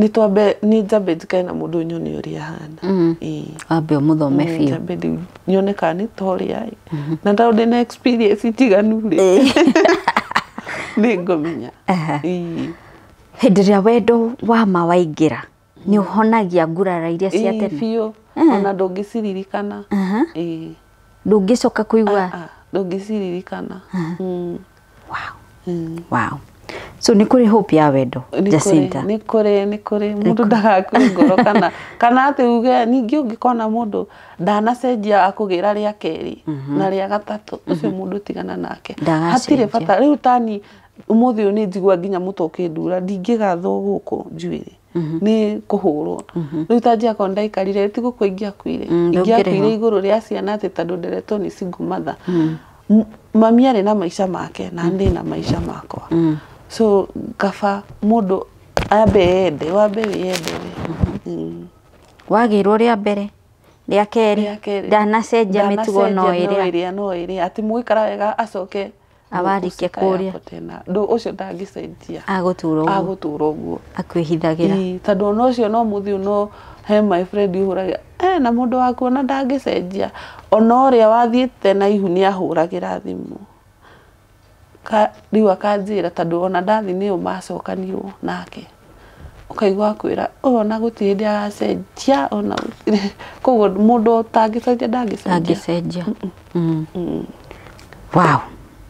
twambe nĩ njambe njikare na mũndũ nyone ũrĩa ahana. Wambe ũmũthome biũ. Njambe rĩu nyone kana nĩ ta ũrĩa ĩ. Na tondũ ndĩna experience njiganu rĩ, nĩ ngũmenya. Hĩndĩ ĩrĩa wendo wa ma waingĩra, nĩ ũhonagia ngurara iria cia tene? Biũ. Ona ndũngĩciririkana. Ndũngĩcoka kũigua? Ndũngĩciririkana. Wow. Wow. So nĩ kũrĩ hope ya wendo, Jacinta? Nĩ kũrĩ mũndũ ndagakue ngoro kana atĩ uge ningĩ ũngĩkona mũndũ ndanacenjia akũgĩra rĩa kerĩ na rĩa gatatũ, ũcio mũndũ tigana nake. Hatirĩ bata. Rĩu tani ũmũthĩ ũyũ nĩ njigua nginya mũtwe ũkĩndura, ndingĩgathwo gũkũ njuĩrĩ nĩ kũhũrwo. Rĩu ta njiakwa ndaikarire ti gũkũ ingĩakuire, ingĩakuire igũrũ rĩa ciana atĩ tondũ nderetwo nĩ single mother. Mami arĩ na maica make na ndĩ na maica makwa. So kaba mũndũ ambe ende, wambe wĩyende we. Wagĩrwo rĩa mbere, rĩa kerĩ, ndanacenjia mĩtugo no ĩrĩa. No ĩrĩa atĩ mũgĩikara wega acoke awarike kũrĩa. Ũcio ndangĩcenjia. Agũtũra ũguo. Akwĩhithagĩra. Tondũ ona ũcio no mũthiĩ no he my friend ũhũragĩra, na mũndũ waku ona ndangĩcenjia. Ona ũrĩa wathiĩte na ihu nĩ ahũragĩra thimũ. Rĩu akanjĩra tondũ ona ndathiĩ nĩo macokanirwo nake. Ũkaigua akwĩra ũyũ ona gũtirĩ hĩndĩ agacenjia, ona gũtirĩ. Koguo mũndũ ũtangĩcenjia ndangĩcenjia. Ndangĩcenjia. Wow.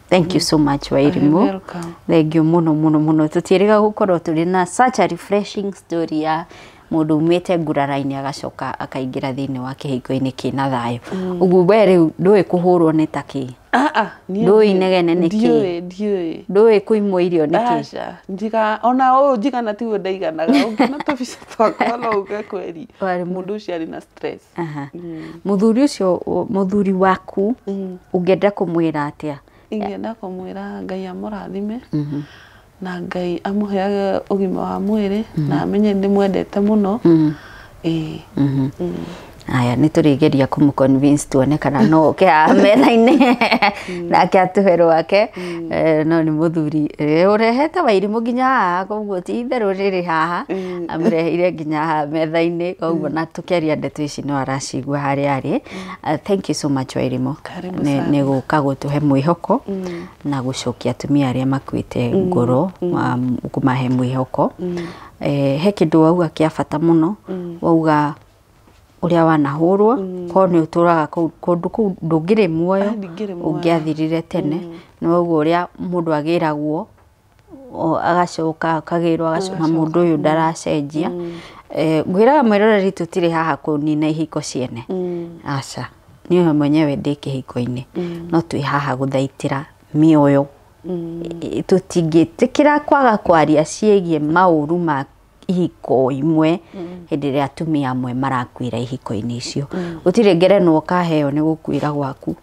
Thank you so much, Wairimu. Thank you mũno mũno mũno. Tũtiĩrĩga gũkorwo tũrĩ na such a refreshing story ya mũndũ umĩte ngurara-inĩ agacoka akaingĩra thĩinĩ wa kĩhiko-inĩ kĩna thayũ. Ũguo we rĩu ndũĩ kũhũrwo nĩ ta kĩ? Ndũĩ inegene nĩ kĩ? Ndiũĩ. Ndũĩ kũimwo irio nĩ kĩ? Aca, njiga ona ũyũ njigana tiguo ndaiganaga. Ũngĩona tũbica twakwa no uge kweri. Mũndũ ũcio arĩ na stress. Mũthuri ũcio, mũthuri waku, ũngĩenda kũmwĩra atĩa? Ingĩenda kũmwĩra Ngai amũrathime, na Ngai amũheage ũgima wa mwĩrĩ, na amenye ndĩmwendete mũno. Aya nĩ tũrĩgeria kũmũ convince tuone kana no oke haha metha-inĩ nake atũhe rwake. No nĩ mũthuri ũrehete Wairimũ nginya haha, koguo ti itherũ rĩrĩ haha, amũreheire nginya haha metha-inĩ, koguo na tũkĩaria ndeto ici no aracigua harĩa arĩ. Thank you so much Wairimũ Karibu sana. Nĩ gũka gũtũhe mwĩhoko na gũcokia atumia arĩa makuĩte ngoro, kũmahe mwĩhoko. He kĩndũ wauga kĩa bata mũno, wauga ũrĩa wanahũrwo korwo nĩ ũtũraga kũndũ kũu ndũngĩrĩ muoyo, Ndingĩrĩ muoyo. Ũngĩathirire tene. Nĩ wauga ũrĩa mũndũ agĩragwo agacoka akagĩrwo agacoka, na mũndũ ũyũ ndaracenjia. Ngwĩraga mwĩroreri tũtirĩ haha kũnina ihiko ciene, aca, niĩ mwenyewe ndĩ kĩhiko-inĩ, no twĩ haha gũthaitĩra mĩoyo. Tũtingĩtĩkĩra kwaga kwaria ciĩgiĩ maũru ma ihiko imwe hĩndĩ ĩrĩa atumia amwe marakuĩra ihiko-inĩ icio. Gũtirĩ ngerenwa ũkaheo nĩ gũkuĩra gwaku,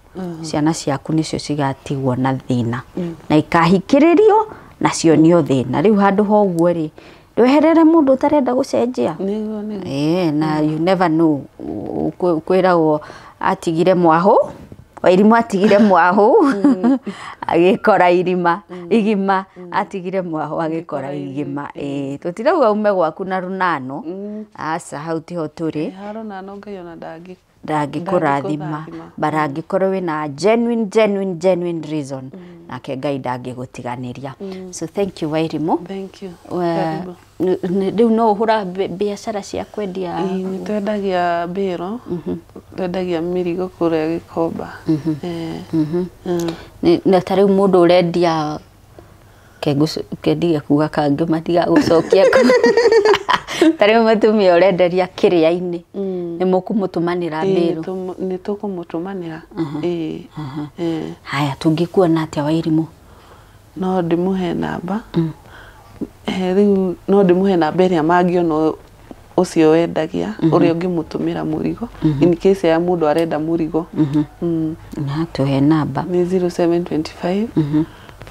ciana ciaku nĩcio cigatigwo na thĩna na ikahikĩrĩrio nacio nĩo thĩna. Rĩu handũ ha ũguo rĩ, ndweherere mũndũ ũtarenda gũcenjia. Nĩguo nĩguo. Na you never know, kwĩragwo atigire mwahũ, Wairimũ atigire mwahũ agĩkora irima igima, atigire mwahũ agĩkora igima. Tũtirauga ume gwaku na rũnano, aca, hau tiho tũrĩ. Haro na no Ngai ona ndangĩ Ndangĩkũrathima, but angĩkorwo wĩna genuine genuine genuine reason, nake Ngai ndangĩgũtiganĩria. So thank you Wairimũ. Thank you. Karibu. Rĩu no ũhũra biacara cia kwendia? Ĩĩ, nĩ twendagia mbĩro, twendagia mĩrigo kũrĩa Gĩkomba. Na ta rĩu mũndũ ũrendia kendige kuga kangĩ matigagũcokia, ta rĩu mũtumia ũrenderia kĩrĩa-inĩ, nĩ mũkũmũtũmanĩra mbĩrũ? Nĩ tũkũmũtũmanĩra. Ĩĩ. Haya, tũngĩkuona atĩa Wairimũ? No ndĩmũhe namba. Rĩu no ndĩmũhe namba ĩrĩa mangĩona ũcio wendagia, ũrĩa ũngĩmũtũmĩra mũrigo in case ya mũndũ arenda mũrigo. Na tũhe namba. Nĩ 0725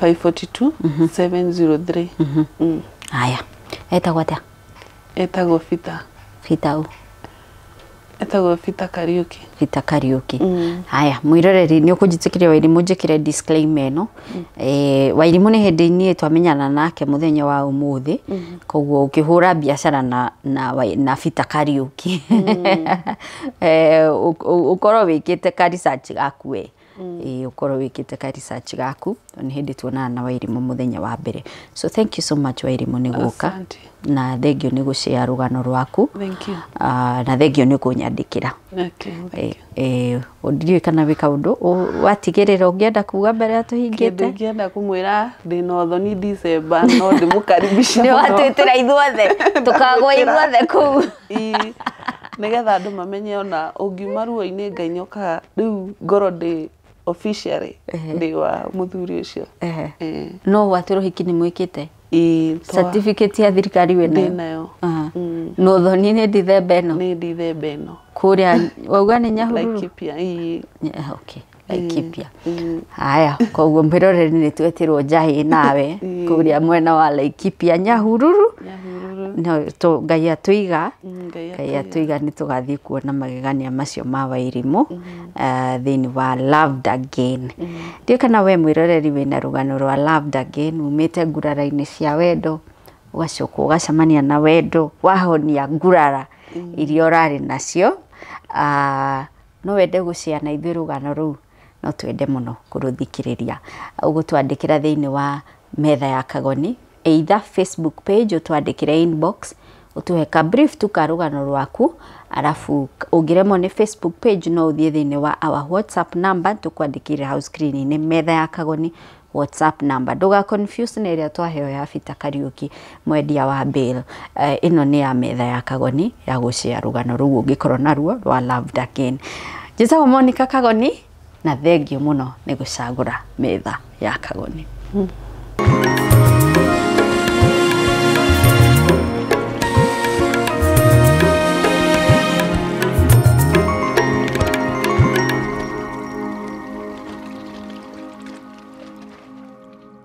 542 703. Haya, etagwo atĩa? Etagwo Peter. Peter ũ? Etagwo Peter Kariuki. Peter Kariuki. Haya, mwiroreri, nĩ ũkũnjĩtĩkĩria Wairimũ njĩkĩre disclaimer ĩno. Wairimũ nĩ hĩndĩ niĩ twamenyana nake mũthenya wa ũmũthĩ, koguo ũkĩhũra biacara na Peter Kariuki, ũkorwo wĩkĩte ka research gaku we. Ũkorwo wĩkĩte ka research gaku, nĩ hĩndĩ tuonana na Wairimũ mũthenya wa mbere. So thank you so much Wairimũ nĩ gũka. Asante. Na thengio nĩ gũshare rũgano rwaku. Thank you. Na thengio nĩ kũnyandĩkĩra. Okay, thank you. Ndiũĩ kana wĩ kaũndũ watigĩrĩra ũngĩenda kuga mbere ya Kĩndũ tũhingĩte. Ingĩenda kũmwĩra, ndĩna ũthoni December, no ndĩmũkaribisha Nĩ mũno. watwĩtĩra ithuothe tũkagwa ithuothe kũu. Ĩĩ, nĩgetha andũ mamenye ona ũngiuma ruo-inĩ Ngai nĩokaga. Rĩu ngorwo ndĩ officially ndĩ wa mũthuri ũcio. No watwĩra ũhiki nĩ mwĩkĩte? Ĩĩ, Certificate ya thirikari wĩ nayo? Ndĩ nayo. Na ũthoni nĩ Ndithemba ĩno? Nĩ Ndithemba ĩno. Kũrĩa wauga nĩ Nyahururu? Laikipia. Ĩĩ. Yeah, okay, Laikipia. Haya, koguo mwĩroreri nĩ twetĩrwo njahĩ nawe kũrĩa mwena wa Laikipia, Nyahururu. Nyahururu. No Ngai atũiga. Ngai Ngai atũiga nĩ tũgathiĩ kuona magegania macio ma Wairimũ thĩinĩ wa Loved Again. Ndiũĩ kana we mwĩroreri wĩna rũgano rwa Loved Again, umĩte ngurara-inĩ cia wendo, ũgacoka ũgacemania na wendo wahonia ngurara iria ũrarĩ nacio. No wende gũshare na ithuĩ rũgano rũu, no twende mũno kũrũthikĩrĩria. Ũgũtwandĩkĩra thĩinĩ wa metha ya Kagoni, either Facebook page, ũtwandĩkĩre inbox, ũtũhe ka brief tu ka rũgano rwaku. Arabu ũngĩremwo nĩ Facebook page, no ũthiĩ thĩinĩ wa our WhatsApp number tũkwandĩkĩire hau screen-inĩ, metha ya Kagoni WhatsApp number. Ndũga confuse na ĩrĩa twaheo ya Peter Kariuki mwendia wa bail. Ĩno nĩ ya metha ya Kagoni ya gũshare rũgano rũu ũngĩkorwo naruo rwa Loved Again. Njĩtagwo Monica Kagoni na thengio mũno nĩ gũcagũra metha ya Kagoni.